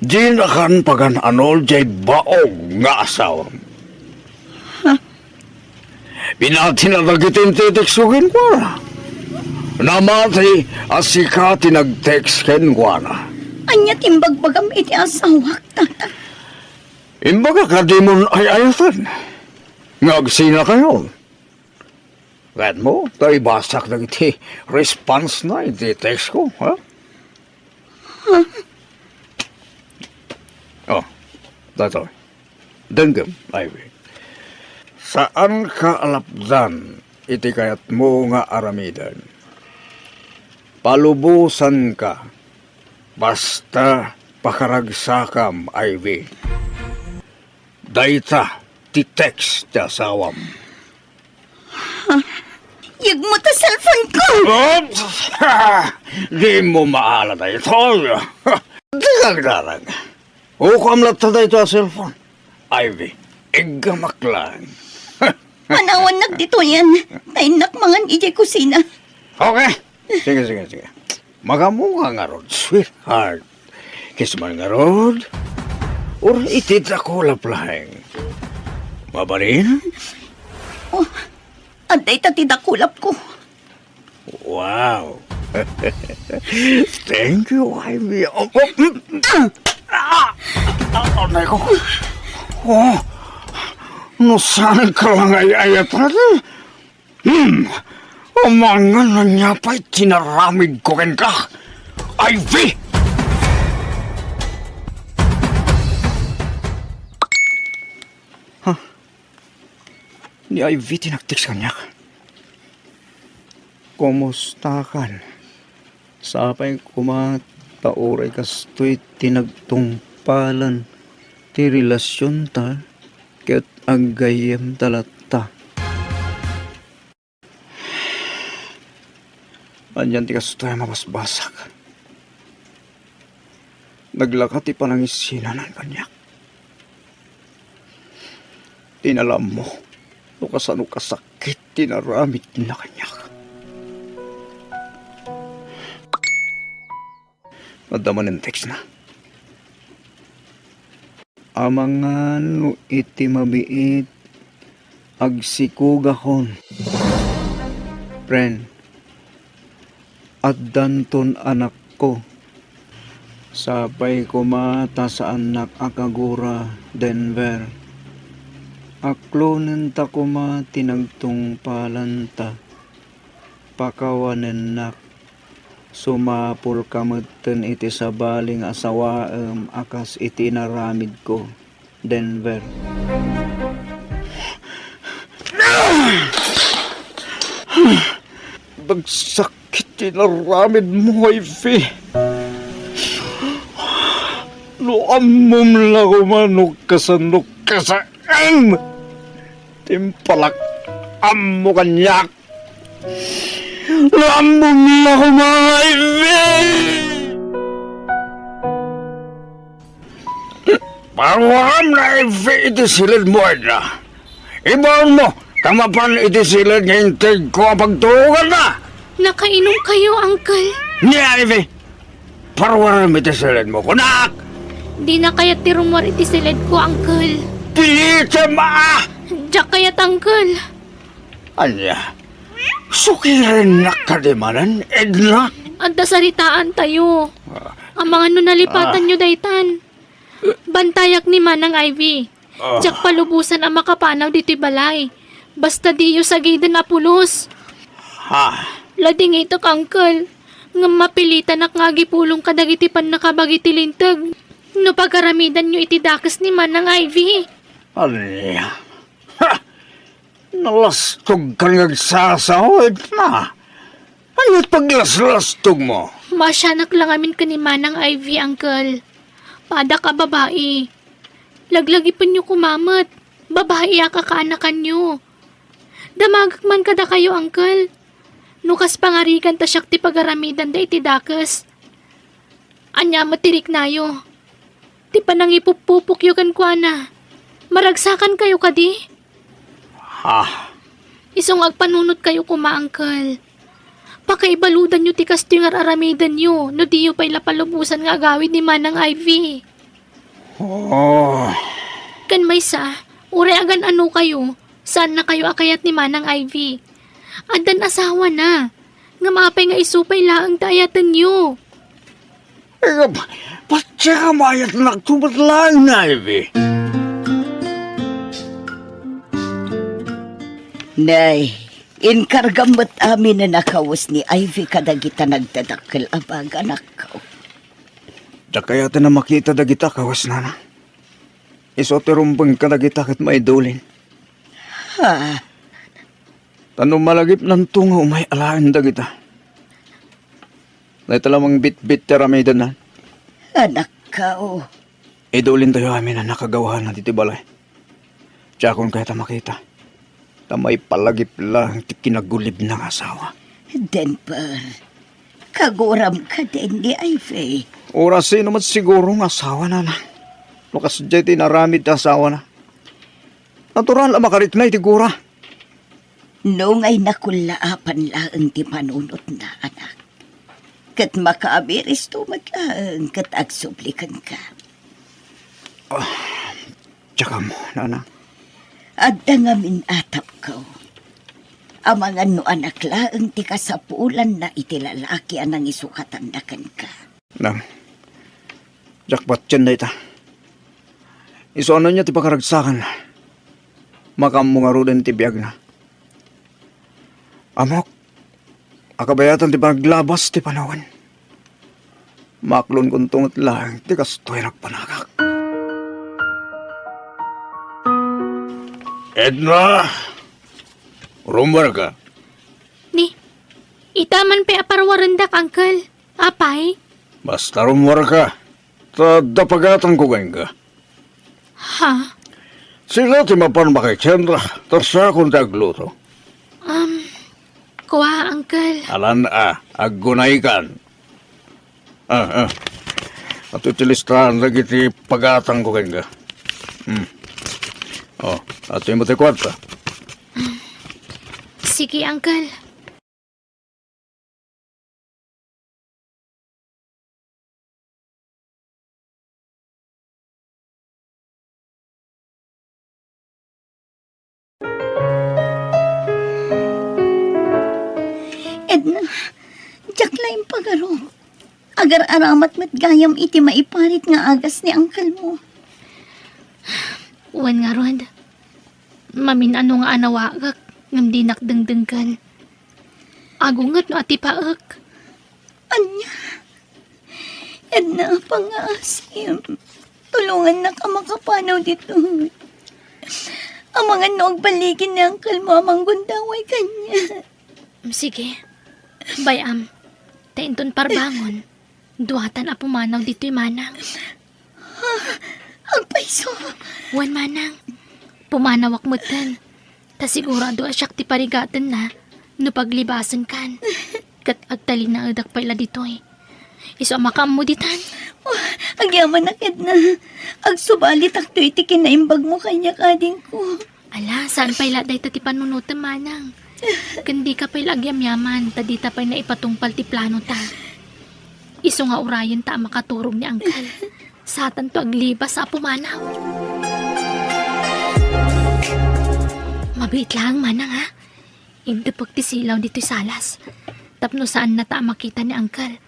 dinakan pagan-anol diay baog nga asawam. Ha? Pinatina dagiti intetextko kenkuana. Namati a sika ti nagtext kenkuana. Ania ti imbagbagam iti asawak, tata? Imbagak a dimon ay-ayaten nga agsinakayon. Kayatmo ta ibasak dagiti response-na iti textko, ha? Oh, daytoy. Denggem, Ivy. Saanka a lapdan iti kayatmo nga aramiden. Palubosanka, basta pakaragsakam, Ivy. Dayta ti text ti asawam. Yegmo ta cellphone-ko! Oops! Dimo maala daytoy. Dika agdarag. Ukam latta daytoy a cellphone. Ivy, iggamak laeng. Panawannak ditoyen. Ta innak mangan idiay kusina. Okay. Sige, sige, sige. Magammoka ngarud, sweetheart. Kiss man ngarud. Or iti dakulap laeng. Mabalin? Oh, adda ita ti dakulapko. Wow. Thank you, Ivy. Oh, oh, mm, ah! Ah! Ah, aray ko. Oh, no saan ka lang ay-ayat natin? Hmm, amangan ania pay ti inaramidko kenka, Ivy! Ha? Ni Ivy ti nag-text kaniak. Kumustakan? Sapay koma ta uray kastoy ti nagtungpalan ti relasionta ket aggayyemta latta. Anian ti kastoy a mabasbasak? Naglaka ti panangisinanan kaniak. Ti naammo no kasano kasakit ti inaramidna kaniak. Adda manen textna. Amangan no iti mabiit, agsikogakon. Friend, addanton anakko. Sapay koma ta saannak a kagura, Denver. Aklonenta koma ti nagtungpalanta. Pakawanennak. Sumapulka metten iti sabali nga asawaem a kas iti inaramidko, Denver. Nagsakit ti inaramidmo, Ivy. No ammom la koma no kasano kasaan ti impalak-ammo kaniak. Naammo la koma, Ivy! Paruaram na, Ivy, iti siled mo, Edna. Ibaon mo, ta mapan iti siled nga inted ko a pagtulogan na. Nakainom kayo, Uncle? Ni Ivy, paruaram iti siled mo, kunak! Dina kayat ti rummuar iti siled ko, Uncle. Pilitem, ah! Diak kayat, Uncle. Ania? Sukirennak kadi manen, Edna? Adda saritaan tayo. Ah. Amangan no nalipatan Ah. yo daytan. Bantayak ni Manang Ivy. Ah. Diak palubosan a makapanaw ditoy balay. Basta diyo sagiden a pulos. Ha? Ladingitek, Uncle. Ngem mapilitanak nga agipulong kadagiti pannakabagi ti linteg. No pagaramidanyo iti dakes ni Manang Ivy. Ania? Ha! Nalastogkan nga agsasao, Edna. Ania't paglaslastogmo? Maasianak la ngamin ken ni Manang Ivy, Uncle. Padak a babai. Laglagipenyo koma met. Babai a kakaanakanyo. Damagek man kadakayo, Uncle. No kas pangarigan ta siak ti pagaramidanda iti dakes. Ania met ti riknayo? Ti panangipuppupokyo kenkuana, maragsakankayo kadi? Ah. Isu nga agpanunotkayo koma, Uncle. Pakaibaludanyo ti kastoy nga ar-aramidenyo no diyo pay la palubosan nga agawid ni Manang Ivy. Oh. Ken maysa, uray agan-anokayo, saannakayo a kayat ni Manang Ivy. Addan asawana. Ngem apay nga isu pay laeng ti ayatenyo? Eh, patiek a maayatnakto met laeng, Ivy. Nay, inkargam met aminen a kawes ni Ivy kadagita nagdadakkel a baga, anakko. Diak kayaten a makita dagita kawesnana. Isu ti rumbeng kadagita ket maidulin. Ha? Ta no malagipnanto nga umay alaen dagita, dayta la mangbitbit ti aramidenna. Anakko. Idulintayo amin a nakagawana ditoy balay. Diakon kayat a makita. Ta maipalagip laeng ti kinagulibna nga asawa. Denver, kaguram kadin ni Ivy. Uray sino met siguro nga asawana. No kasdiay ti inaramid ti asawana. Natural a makarikna iti gura. Nungay nakullaapan laeng ti panunotna, anak. Ket makaabiristo met laeng ket agsubli kenka. Ah, diak ammo, nana. Adda ngamin atapko. Amangan no anak laeng ti kasapulanna iti lalaki a nangisukatanda kenka. Nang, diak patien dayta. Isu a no ania ti pakaragsakan, makaammo ngaruden ti biagna. Ammok a kabayatan ti panaglabas ti panawen. Maaklonkonto met laeng ti kastoy a nagpanagak. Edna! Rummuarka. Ni, ita man pay a parwarendak, Uncle. Apay? Basta rummuarka. Ta adda pagatangko kenka. Ha? Sika ti mapan makitienda, ta siakon ti agluto. Um, kua, Uncle. Alan a, aggunaykan. Ah, ah. Adtoy ti listaan dagiti pagatangko kenka. Hmm. Oh, adtoy met ti kuarta. Sige, Uncle. Edna, diak laeng pagarok. Agar-aramat met gayam iti maiparit nga agas ni uncle mo. Wen ngarud, mamin-ano nga anawagak ngem dinak dengdenggen. Agunget no atipaek. Ania? Edna, pangngaasim. Tulongannak a makapanaw ditoy. Amangan no agballigi ni uncle mo a manggundaway kaniak. Sige. Bay-am, ta inton parbangon, duatan a pumanaw ditoy manang. Ah, agpayso. Wen manang, pumanawak metten. Ta sigurado a siak ti parigatenna no paglibasenkan. Ket agtalinaedak pay la ditoy. Isu a makaammo ditan. Oh, agyamanak, Edna. Agsubalitakto iti kinaimbagmo kaniak, adingko. Ala, saan pay la dayta ti panunotem, manang. Ken dika pay la agyamyaman, ta dita pay naipatungpal ti planota. Isu nga urayenta a makaturog ni uncle. Satanto aglibas a pumanaw. Mabiit laeng, manang, ha? Indepek ti silaw ditoy salas. Tapno saannata a makita ni uncle.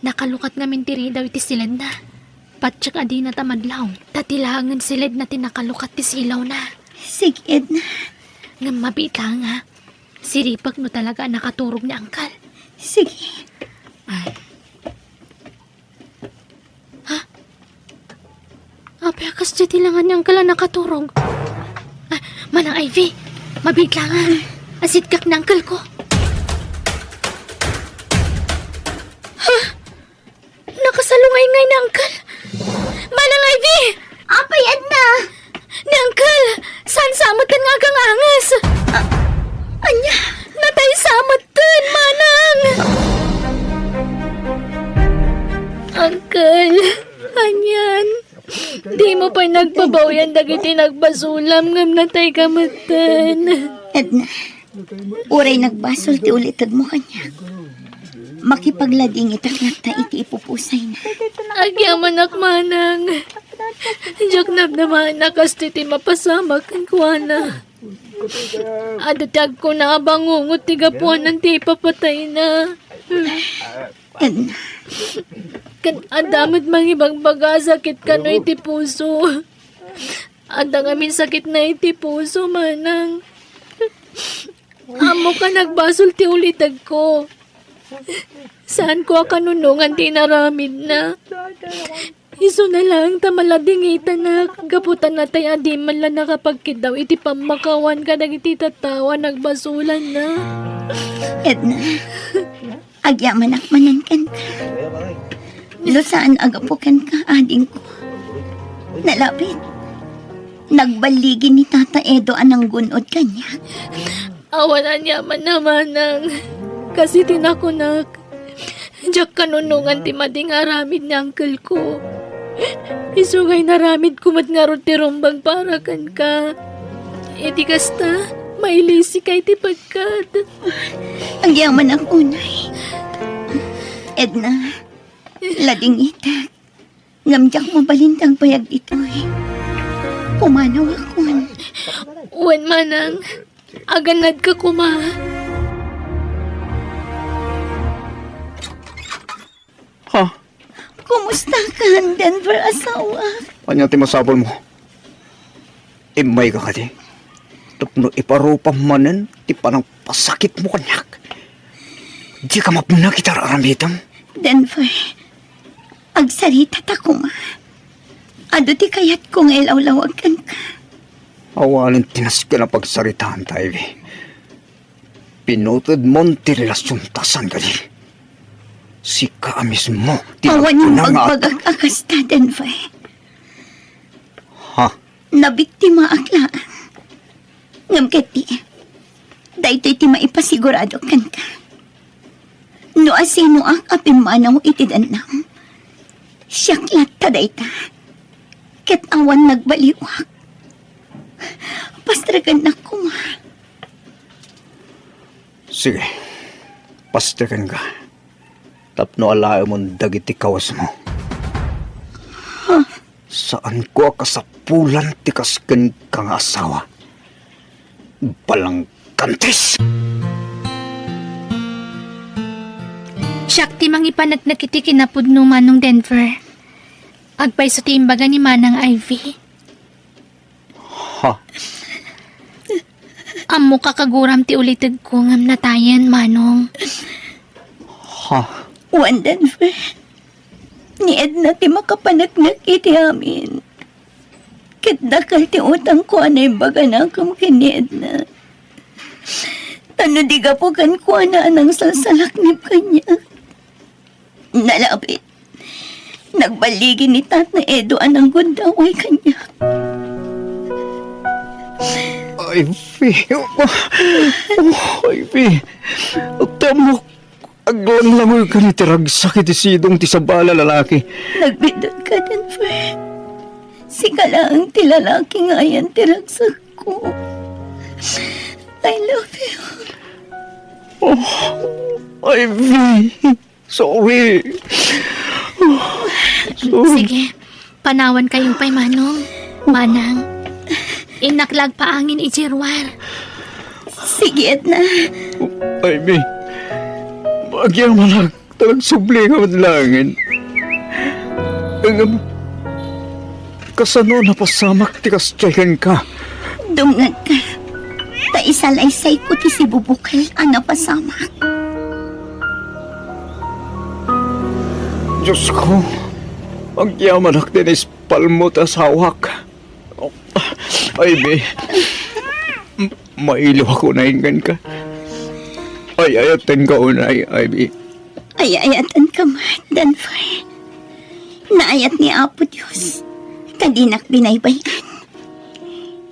Nakalukat ngamin ti ridaw iti siledna. Patiek a dinata madlaw, ta ti laengen siledna ti nakalukat ti silawna. Sige, Edna. Ngem mabiit laeng, ha? Siripek no talaga a nakaturog ni uncle. Sige. Ah. Ha? Apay a kasdiay ti lengan ni uncle a nakaturog? Ah, Manang Ivy, mabiit laeng, ha? Asiddek ni uncle ko. Ha? Nakasalungay ngay ni uncle. Manang Ivy! Apay, Edna? Ni uncle, saan sa metten nga aganganges? Ah, ania? Natay sa metten, manang! Uncle, anian? Dimo pay nagbabawian dagiti nagbasolam ngem natayka metten. Edna, uray nagbasol ti ulitegmo kaniak, makipagladingitak latta iti ipupusayna. Agyamanak, manang. Diak namnamaen a kastoy ti mapasamak kenkuana. Adda ti agkuna a bangungot ti gapuanan ti ipapatayna. Edna. Ket adda met mangibagbaga a sakit kano iti puso. Adda ngamin sakitna iti puso, manang. Ammok a nagbasol ti ulitegko. Saanko a kanunongan ti inaramidna. Isuna laeng ta maladingitanak, gapu ta natay a di man la nakapagkiddaw iti pammakawan kadagiti tattao a nagbasolanna. Edna, agyamanak manen kenka. No saan a gapu kenka, adingko. Nalabit. Nagballigi ni Tata Edo a nanggun-od kaniak. Awan aniamanna, manang. Kas iti nakunak, diak kanunongan ti madi nga aramid ni uncle ko. Isu nga inaramidko met ngarud ti rumbeng para kenka. Iti kasta, Mailisika iti pagkad. Agyamanak unay. Edna, ladingitek. Ngem diak mabalin ti agbayag ditoy. Pumanawakon. Wen, manang, agannadka koma. Ha? Kumusta ka, Denver, asawa? Ania ti masapulmo? Immayka kadi? Tapno iparupam manen ti panangpasakitmo kaniak. Dika mapnek iti ar-aramidem. Denver, agsaritata koma. Adu ti kayatko nga ilawlawag kenka. Awanen ti nasken a pagsaritaanta, Ivy. Pinutedmon ti relasionta saan kadi. Sika a mismo ti Awan nagkuna nga bagbagak a kasta, Denver. Ha? Nabiktimaak laeng. Ngem ketdi, daytoy ti maipasigurado kenka. No asinoak a pimmanaw iti dennam, siak latta dayta. Ket awan nagbaliwak. Pastrekennak koma. Sige, pastrekenka. Tapno alaemon dagiti kawesmo. Saanko a kasapulan ti kaskenka nga asawa. Balangkantis! Siak ti mangipaneknek iti kinapudno, Manong Denver. Agpayso ti imbaga ni Manang Ivy. Ha? Ammok a kaguram ti ulitegko ngem natayen, Manong. Ha? Wen, Denver, ni Edna ti makapaneknek iti amin. Ket dakkel ti utangko a naimbaganakem ken ni Edna. Ta no di gapu kenkuana a nangsalsalaknib kaniak, nalabit, nagballigi ni Tatang Edo a nanggundaway kaniak. Ivy. Oh, Ivy. Ti ammok, aglanglangoyka iti ragsak iti sidong ti sabali a lalaki. Nagbiddut ka, Denver. Sika laeng ti lalaki nga ayan ti ragsakko. I love you. Oh, Ivy. Sorry. Sorry. Sige, panawankayo pay, Manong. Manang, innak la agpaangin idiay ruar. Sige, Edna. Ivy, agyamanak ta nagsublika met laengen. Ngem, kasano a napasamak ti kas diay kenka? Dumngegka, ta isalaysayko ti sibubukel a napasamak. Diosko, agyamanak ta inispalmo ti asawak. Ivy, m-, mailiwak unay kenka. Ay-ayatenka unay, Ivy. Ay-ayatenka met, Denver. Naayat ni Apo Dios, ta dinak binaybay-an.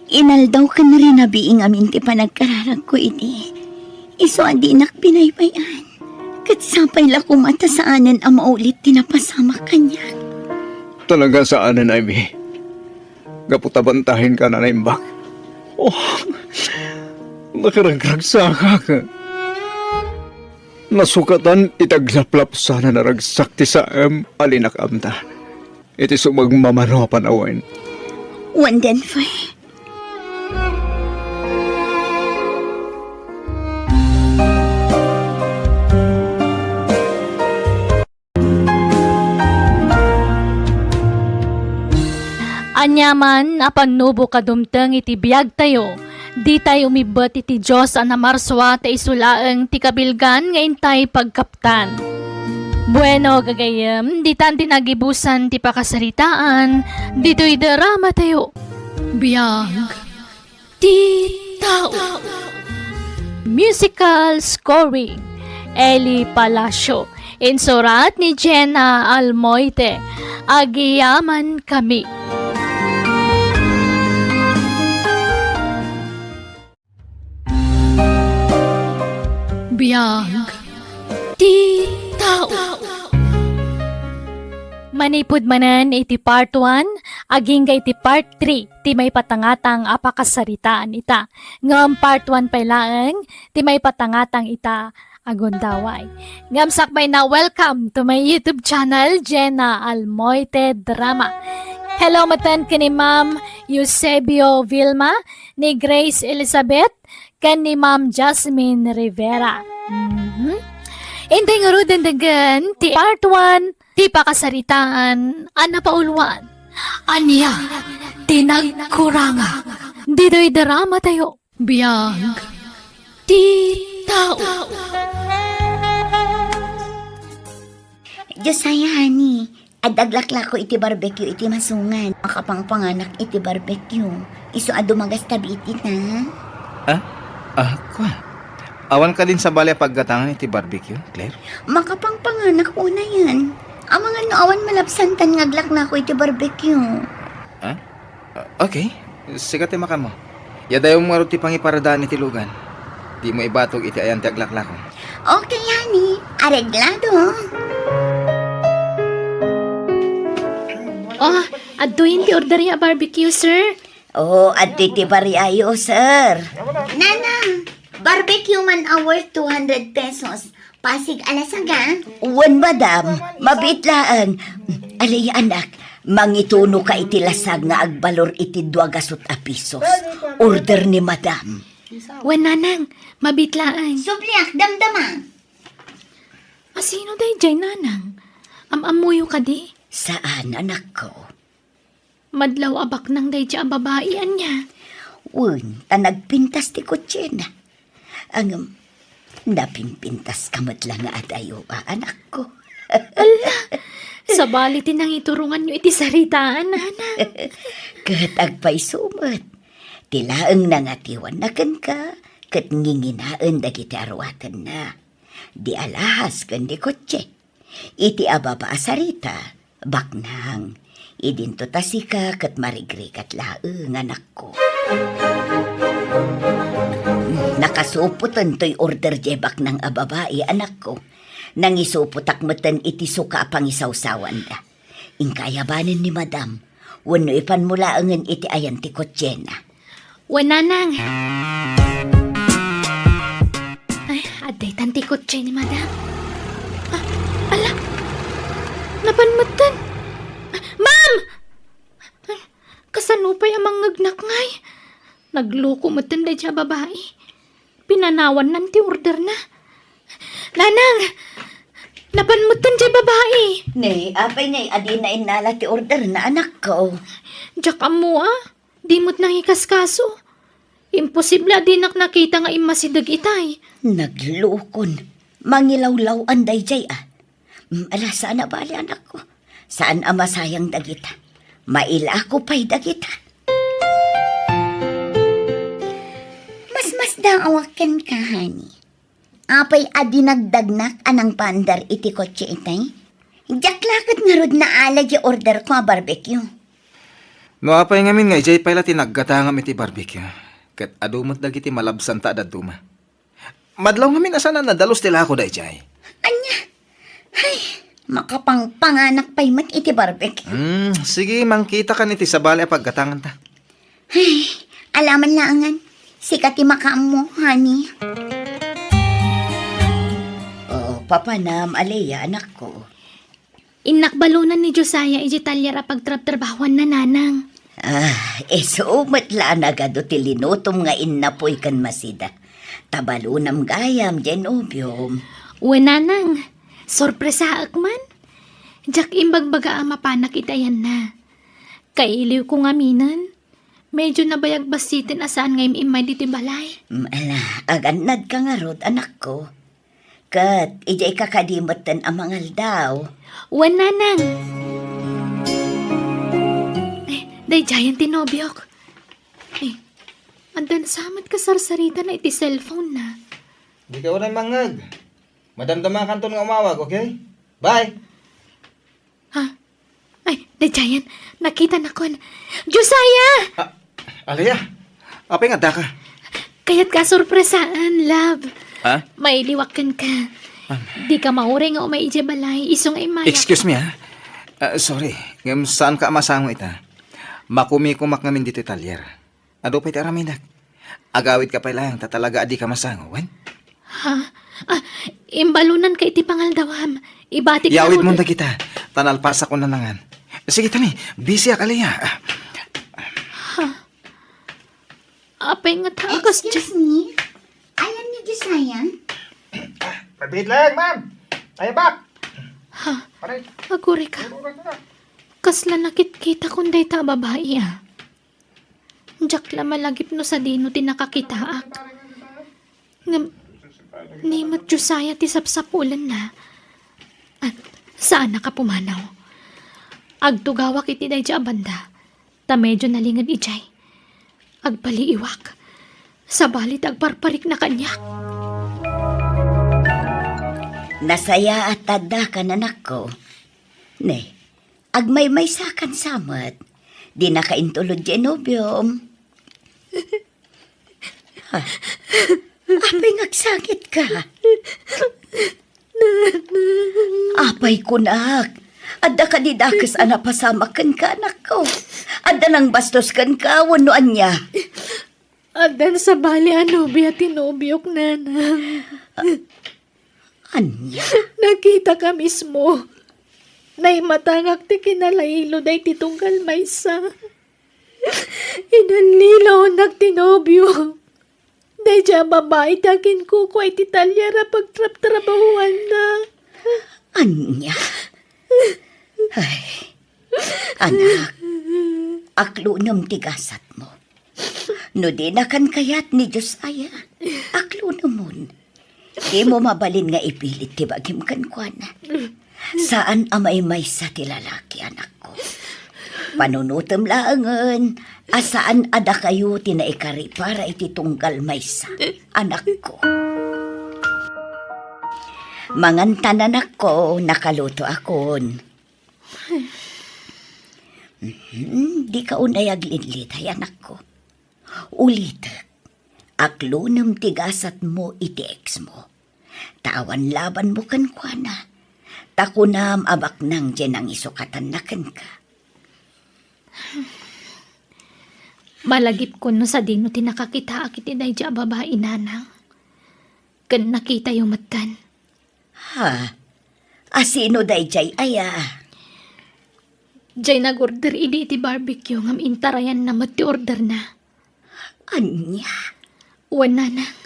Inaldaw ken rinabii ngamin ti panagkararagko idi. Isu a dinak binaybay-an. Ket sapay la koma ta saanen a maulit ti napasamak kaniak. Talaga saanen, Ivy. Gapu ta bantahenka a naimbag. Oh, nakaragragsakak. Nasukatan iti aglaplapsanan a ragsak ti saem a linakam ta iti sumagmamano a panawen. Wen, Denver. Ania man a pannubok a dumteng iti biagtayo, ditay umibbet iti Dios a namarsua ta isu laeng ti kabilgan nga intay pagkaptan. Bueno, gagayyem, ditan ti nagibusan ti pakasaritaan ditoy dramatayo. Biag ti tao. Musical scoring, Eli Palacio. Insurat ni Jenna Almoite. Agyaman kami. Biag ti tao. Manipud manen iti part one, agingga iti part three ti maipatangatang a pakasaritaan ita. Ngem part one pay laeng ti maipatangatang ita a gundaway. Ngem sakbay na, welcome to my YouTube channel, Jenna Almoite Drama. Hello metten ken ni Ma'am Eusebio Vilma, ni Grace Elizabeth, ken ni Ma'am Jasmine Rivera. Mhm. Inday ngaruden denggen ti part one ti pakasaritaan a napauluan. Ania ti nagkurangak ditoy drama tayo? Biag ti tao. Josiah, honey, adda aglaklako iti barbecue iti masungan. Makapangpanganak iti barbecue. Isu a dumagas ta biit ita. Ah? Ah, kua. Awan kadin sabali a paggatangan iti barbecue, Claire? Makapangpanganak unayen. Amangan no awan malabsantan nga aglaklako iti barbecue. Ah? Ah, okay. Sika ti makaammo. Yadayom ngarud ti pangiparadaan iti lugan. Dimo ibatog iti ayan ti aglaklako. Okay, honey. Areglado. Oh, adtoyen ti order ya barbecue, sir. Oh, adtoy ti bariayo, sir. Nanang, barbecue man a worth two hundred pesos. Pasig a lasaga? Wen, madam. Mabiit laeng. Alay, anak, mangitunoka iti lasag nga agbalor iti dua gasut a pisos. Order ni madam. Wen, nanang, mabiit laeng. Subliak, damdama. Asino daydiay, nanang? Am-ammoyo kadi? Saan, anakko. Madlaw a baknang daydiay a babai, ania? Wen, ta nagpintas ti kotsena. Ngem, napimpintaska met la nga adayo, a, anakko. Ala, sabali ti nangituronganyo iti saritaan, nanang. Ket agpayso met. Ti laeng nangatiwanna kenka, ket nginginaen dagiti aruatenna. Di alahas ken di kotse. Iti ababa a sarita, baknang, idinto ta sika ket marigrigat laeng, anakko. Nakasupoten toy order diay baknang a babai, anakko. Nangisupotak metten iti suka a pangisawsawanda. Inka ayabanen ni madam, wenno ipanmo laengen iti ayan ti kotsena. Wen, nanang. Ay, adda itan ti kotse ni madam. Ah, ala, napan metten. Ah, ma'am! Ay, kasano pay a mangngegnak ngay? Nagloko metten daydiay a babai. Pinanawannan ti orderna. Nanang! Napan metten diay babai! Ne, apay ne, a dina innala ti orderna, anakko? Diak ammo, a. Di met nangikaskaso. Imposible a dinak nakita nga immasideg itay. Naglukon. Mangilawlaw-an daydiay, a. Mm, ala, saan a bali, anakko. Saan a masayang dagita. Mailako pay dagita. Masmasdaawak kenka, honey. Apay a dinagdagnak a nangpaandar iti kotse itay? Diak la ket ngarud naala diay orderko a barbecue. No apay ngamin nga idiay pay la ti naggatangam iti barbecue, ket adu met dagiti malabsanta a dadduma. Madlaw ngamin a saan a nadalus ti lako daydiay. Ania? Ay, makapangpanganak pay met iti barbecue. Hmm, sige, mangkitakan iti sabali a paggatanganta. Ay, ala man laengen. Sika ti makaammo, honey. Oh, papanam, Alea, anakko. Innak balonan ni Josiah idiay talyer a pagtrabtrabahuanna, nanang. Ah, isu met la a nagadu ti linutom nga innapoy ken masida. Ta balonam gayam diay nobiom. Wen, nanang, sorpresaek man. Diak imbagbaga a mapanak iti ayanna. Kailiwko ngaminen. Medyo nabayag bassiten a saan nga im-immay ditoy balay. Mm, ala, agannadka ngarud, anakko. Ket idiay ka kadi metten a mangaldaw. Wen, nanang. Eh, daydiayen ti nobiok. Eh, addan sa met kasarsarita na iti cellphone na. Dika uray mangngeg. Madamdamakanton nga umawag, okay? Bye! Ha? Ay, daydiayen, nakitanakon. Josiah! Ah, Alea, apay nga addaka? Kayatka a sorpresaan, love. Ha? Mailiwak kenka. Dika mauray nga umay idiay balay, isu nga immayak. Excuse me, ha? Ah, sorry, ngem saanka a masango ita. Makumikomak ngamin ditoy talyer. Adu pay ti aramidek. Agawidka pay laeng ta talaga a dika masango, wen? Ha? Ah, imbalonanka iti pangaldawam. Ibatik Yawidmon dagita, ta nalpasakon nanangan. Sige, tani, busyak, Aliyah. Apay nga ta, akas Excuse me? Ayan ni Josiah? Pabit lang, ma'am. Ay, bak. Ha? Pare. Agurayka. Agurayka. Kasla nakitkitak dayta a babai, ah. Diak la malagip no sadino ti nakakitaak. Ngem, ni met Josiah ti sapsapulenna. Ah, saannak a pumanaw. Agtugawak iti daydiay a banda, ta medio nalinged idiay. Agpaliiwak. Sabali ti agparparikna kaniak. Nasayaat ta addakan, anakko. Ne, agmaymaysakan sa met. Dinaka intulod diay nobiom. Ha? Apay nga agsangitka? Apay kunak, adda kadi dakes a napasamak kenka, anakko? Adda nangbastos kenka wenno ania? Addan sabali a nobia ti nobiok, nanang. Ania? Nakitaka mismo. Naimatangak ti kinalailo daydi tunggal maysa. Inallilaonnak ti nobio. Daydiay a babai ti aginkukua iti talyer a pagtrabtrabahuanna. Ania? Ay, anak, aklunem ti gasatmo. No dinakan kayat ni Josiah, aklunemon. Dimo mabalin nga ipilit ti bagim kenkuana. Saan a maymaysa ti lalaki, anakko. Panunotem laengen a saan a dakayo ti naikari para iti tunggal maysa, anakko. Mangantan, anakko, nakalutoakon. Mhm, dika unay aglinliday, anakko. Ulitek, aklunem ti gasatmo iti eksmo. Ta awan labanmo kenkuana. Ta kunam a baknang diay nangisukatanna kenka. Malagipkon no sadino ti nakakitaak iti daydiay a babai, nanang. Ken nakitayo metten. Ha? A sino daydiay aya? Diay nag-order idi iti barbecue ngem intarayanna met ti orderna. Ania? Wen, nanang.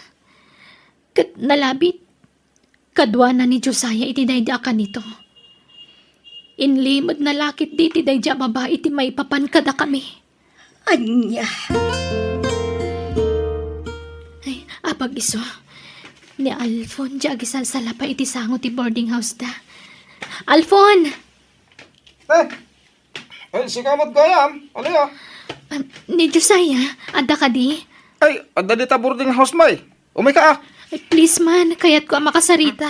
Ket nalabit, kaduana ni Josiah iti daydi a kanito. Inlimedna la ketdi iti daydi a babai ti maipapan kadakami. Ania? Ay, apag isu. Ni Alfon, diay agisalsalapa iti sango ti boarding house da. Alfon! Eh, eh, sika met gayam, Aliyah. Ah, ni Josiah, adda kadi? Ay, adda dita boarding house, may. Umayka, ah. Ay, please man, kayatko a makasarita.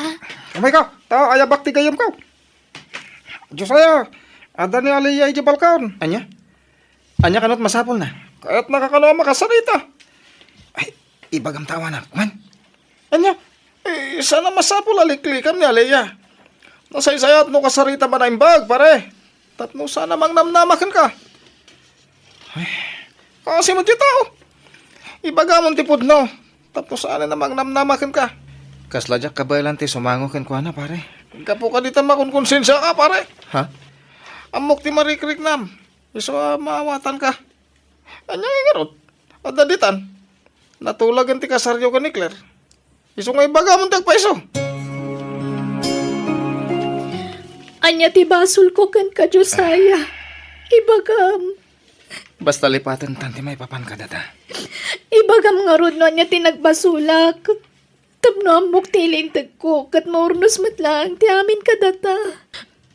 Umayka, ta ayabak ti gayyemko. Josiah, adda ni Aliyah idiay balkon. Ania? Ania kano ti masapulna? Kayatnaka kano a makasarita. Ay, ibagam ta awanak, man. Ania? Eh, saan a masapul a liklikam ni Aliyah. Nasaysayat no kasarita man a imbag, pare. Tapno saan a mangnamnama kenka. Ay, kasi mo ti tao. Ibagamon ti pudno. Tapno saan a mangnamnama kenka. Kasla diak kabaelan ti sumango kenkuana, pare. Gapu kadi ta makonkonsensiaka, pare. Ha? Ammok ti marikriknam. Isu a maawatanka. Ania nga ngarud? Adda ditan. Natulagen ti kasaryo ken ni Claire. Isu nga ibagamon ti agpayso. Ania ti basolko kenka, Josiah? Ibagam. Basta lipatentan ti maipapan kadata. Ibagam ngarud no ania ti nagbasolak. Tapno ammok ti ilintegko, ket maurnos met laeng ti amin kadata.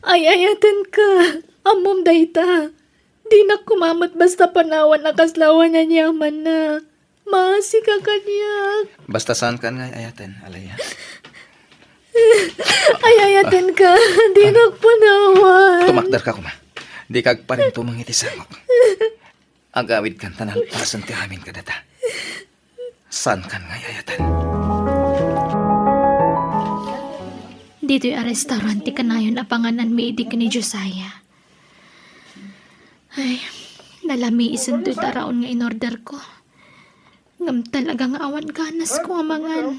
Ay-ayatenka, ammom dayta. Dinak koma met basta panawan a kasla awan aniamanna. Maasika kaniak. Basta saankan nga ay-ayaten, Aliyah. Ay-ayatenka, dinak panawan. Tumakderka koma. Dika agparintumeng iti sangok. Agawidkan ta nalpasen ti amin kadata. Saankan nga ay-ayaten. Ditoy a restaurant ti kanayon a pangananmi idi ken ni Josiah. Ay, nalamiisen toy taraon nga inorder ko. Ngem talaga nga awan ganas ko a mangan.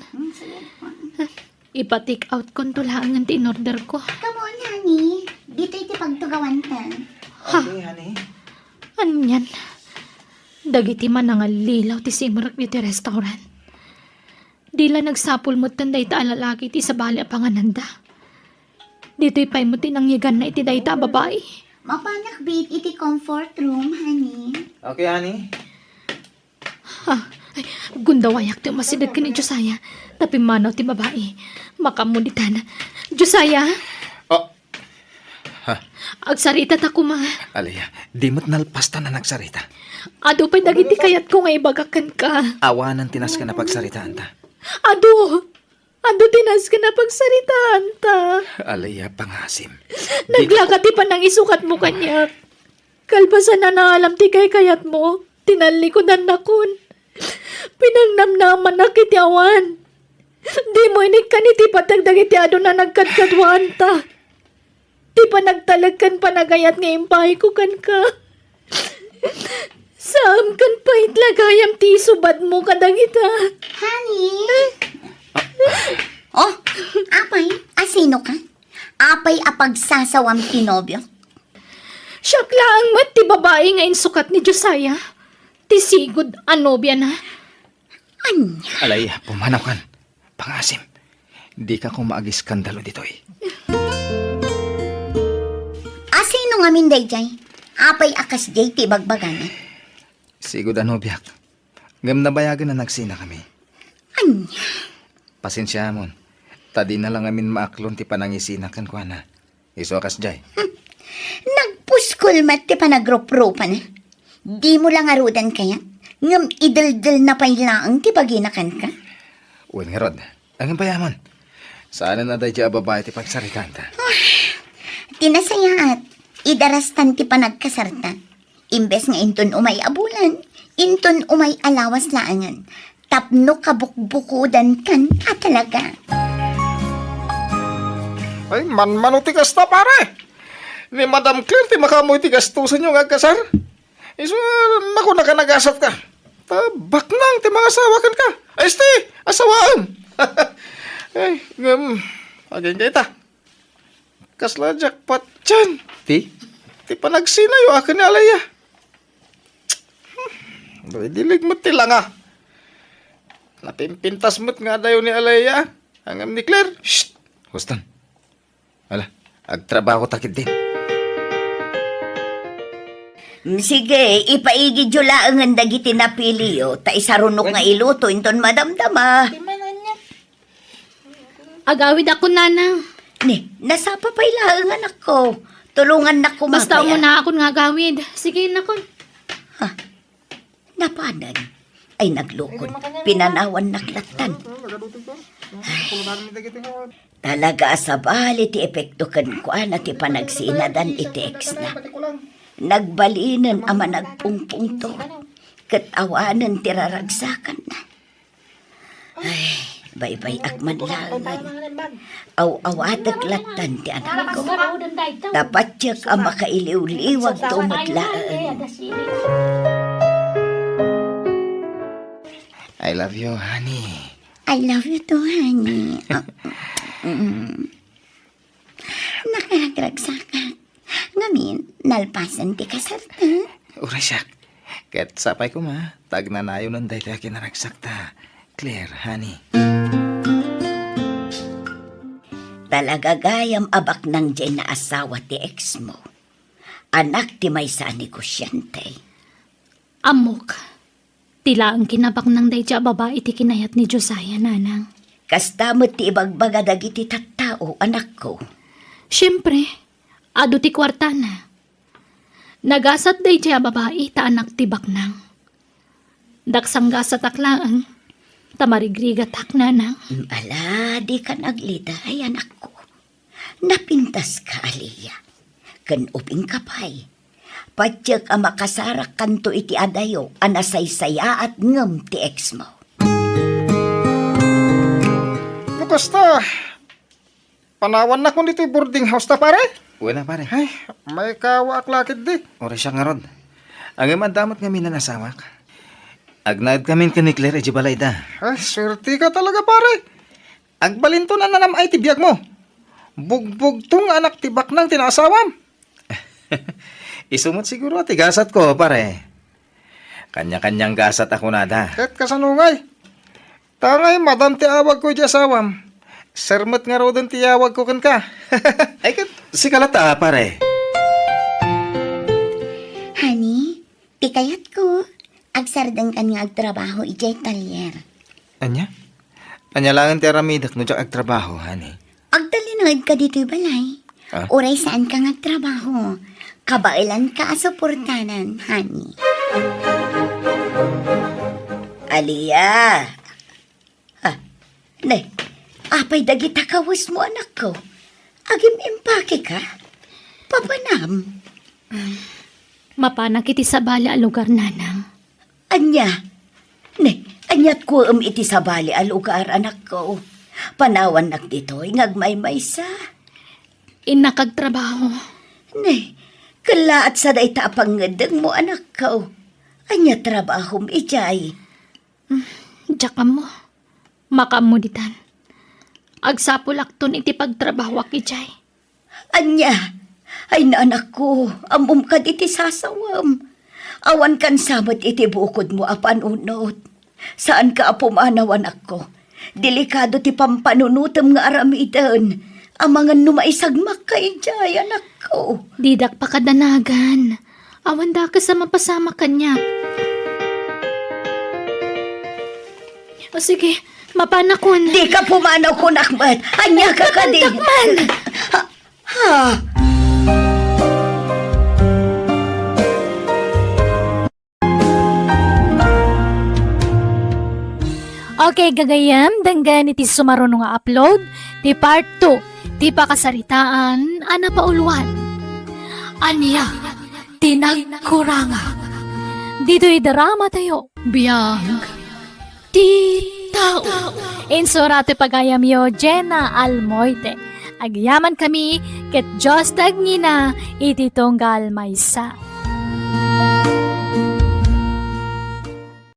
Ipa-take out kon to laengen ti inorder ko. Come on, honey. Ditoy ti pagtugawan ta. Ha? Okay, honey. Anian? Dagiti manangallilaw ti simrek ditoy restaurant. Di la nagsapul metten dayta a lalaki ti sabali a pangananda. Ditoy pay met ti nangyiganna iti dayta a babai. Mapanak bit iti comfort room, honey. Okay, honey. Ha? Ay, gundawayak ti umasideg ken ni Josiah. Ta pimmanaw ti babai. Makaammo ditan. Josiah? Oh. Ha? Agsarita ta koma. Alea, di met nalpas ta nga nagsarita. Adu pay dagiti kayatko nga ibaga kenka. Awanen ti nasken a pagsaritaanta. Adu! Adu ti nasken a pagsaritaanta. Alea, pangasim. Naglaga ti panangisukatmo kaniak. Kalpasan a naalam ti kaykayatmo, tinallikudannakon. Pinangnamnamanak iti awan. Dimo inikkan iti pateg dagiti adu a nagkadkaduaanta. Ti panagtalek ken panagayat nga impayko kenka. Saan ken pay la gayam ti isubadmo kadagita. Honey? Oh, apay, asino ka? Apay a pagsasawam ti nobio? Siak laeng met ti babai nga insukat ni Josiah. Ti sigud a nobiana. Ania? Alay, pumanaw kan. Pangasim, dika koma agiskandalo ditoy. Asino ngamin daydiay? Apay a kasdiay ti ibagbagana? Sigud a nobiak. Ngem nabayagen a nagsinakami. Ania? Pasensiamon, ta dina la ngamin maaklon ti panangisina kenkuana. Isu a kasdiay. Hmm. Nagpuskol met ti panagruprupana. Dimo la ngaruden kayat, ngem ideldelna pay laeng ti bagina kenka. Wen ngarud, ngem pay amon. Saanen a daydiay a babai ti pagsaritaanta. Ah, ti nasayaat, idarastan ti panagkasarta. Imbes nga inton umay a bulan, inton umay a lawas laengen. Tapno kabukbukodankan a talaga. Ay, manmano ti kasta, pare. Ni Madam Claire ti makaammo iti gastosenyo nga agkasar. Isu, naku, nakanagasat ka. Ta baknang ti mangasawa kenka. Ay, esti, asawaem. Ay, ngem, agingga ita. Kasla jackpot, Jan. Ti? Ti panagsinayo aken ni Alaya. Hmm, dilig met ti langa. Napimpintas met nga adayo ni Alaya. Ngem ni Claire, shh! Huston. Ala, agtrabaho ta ketdin. Mm, sige, ipaigidyo laengen dagiti napiliyo, ta isarunok nga iluto inton madamdama. Agawidakon, nanang. Ni, nasapa pay laeng, anakko. Tulongannak koma. Basta kaya. Umunaakon nga agawid. Sige, nakon. Ha? Napanen. Ay, naglukon. Pinanawannak lattan. Ay. Talaga a sabali ti epekto kenkuana ti panagsinadan iti ex na. Nagbalinen a managpungpungto. Ket awanen ti raragsakanna. Ay, baybay-ak man laengen. Aw-awatek lattan ti anakko. Ta patiek a makailiwliwagto met laeng. I love you, honey. I love you too, honey. Ah, mm. Nakaragragsakak. Ngamin, nalpasen ti kasarta. Uray siak. Ket sapay koma, ta agnanayonen daytoy a kinaragsakta. Claire, honey. Talaga gayam a baknang diay naasawa ti ex mo. Anak ti maysa a negosiante. Ammok. Ti laeng kinabaknang daydiay a babai ti kinayat ni Josiah, nanang. Kasta met ti ibagbaga dagiti tattao, anakko. Siempre, adu ti kuartana. Nagasat daydiay a babai ta anak ti baknang. Daksanggasatak laeng, ta marigrigatak, nanang. Mm, ala, dikan agliday, anakko. Napintaska, Aliyah. Ken ubingka pay. Patiek a makasarakkanto iti adayo a nasaysayaat ngem ti ex mo. No kasta, Panawannakon ditoy boarding house ta, pare? Wen a, pare. Ay, maikawaak la ketdi. Uray siak ngarud. Ngem adda met ngamin a nasawak. Agnaed kamin ken ni Claire idiay balayda. Ay, swerteka talaga, pare. Agbalinto a nanam-ay ti biagmo. Bugbugto nga anak ti baknang ti naasawam. Isu met siguro ti gasatko, pare. Kanya-kanyang gasat a kunada. Ket kasano ngay? Ta ngay, madam ti awagko idiay asawam. Sir met ngaruden ti awagko kenka. Ay, ket sika latta, pare. Honey, ti kayatko, agsardengkan nga agtrabaho idiay talyer. Ania? Ania laeng ti aramidek no diak agtrabaho, honey? Agtalinaedka ditoy balay. Ah? Uray saanka nga agtrabaho. Kabaelanka a suportanan, honey. Alia! Ah, ne, apay dagita kawesmo, anakko? Agim-impakeka? Papanam? Mapanak iti sabali a lugar, nanang. Ania? Ne, aniat kuem iti sabali a lugar, anakko? Panawannak ditoy nga agmaymaysa. Innak agtrabaho. Ne, kellaat sa dayta a pangngeddengmo, anakko. Ania trabahom idiay? Hmm, diak ammo. Makaammo ditan. Agsapulakton iti pagtrabahoak idiay. Ania? Ay, anakko, ammom kadi ti sasawem. Awankan sa met iti bukodmo a panunot. Saanka a pumanaw, anakko. Delikado ti pampanunotem nga aramiden. Amangan no maisagmakka idiay, anakko. Didak pakadanagan. Awan dakes a mapasamak kaniak. O sige, mapanakon. Dika pumanaw, kunak met. Ania ka kadi? Mapantak man. Ha? Ha? Okay, gagayyem, denggen iti sumaruno nga upload, ti part two, ti pakasaritaan a napauluan. Ania ti nagkurangak? Ditoy drama tayo, Biag ti Tao. Insura ti pagayamyo, Jenna Almoite. Agyaman kami, ket Dios ti agngina iti tunggal maysa.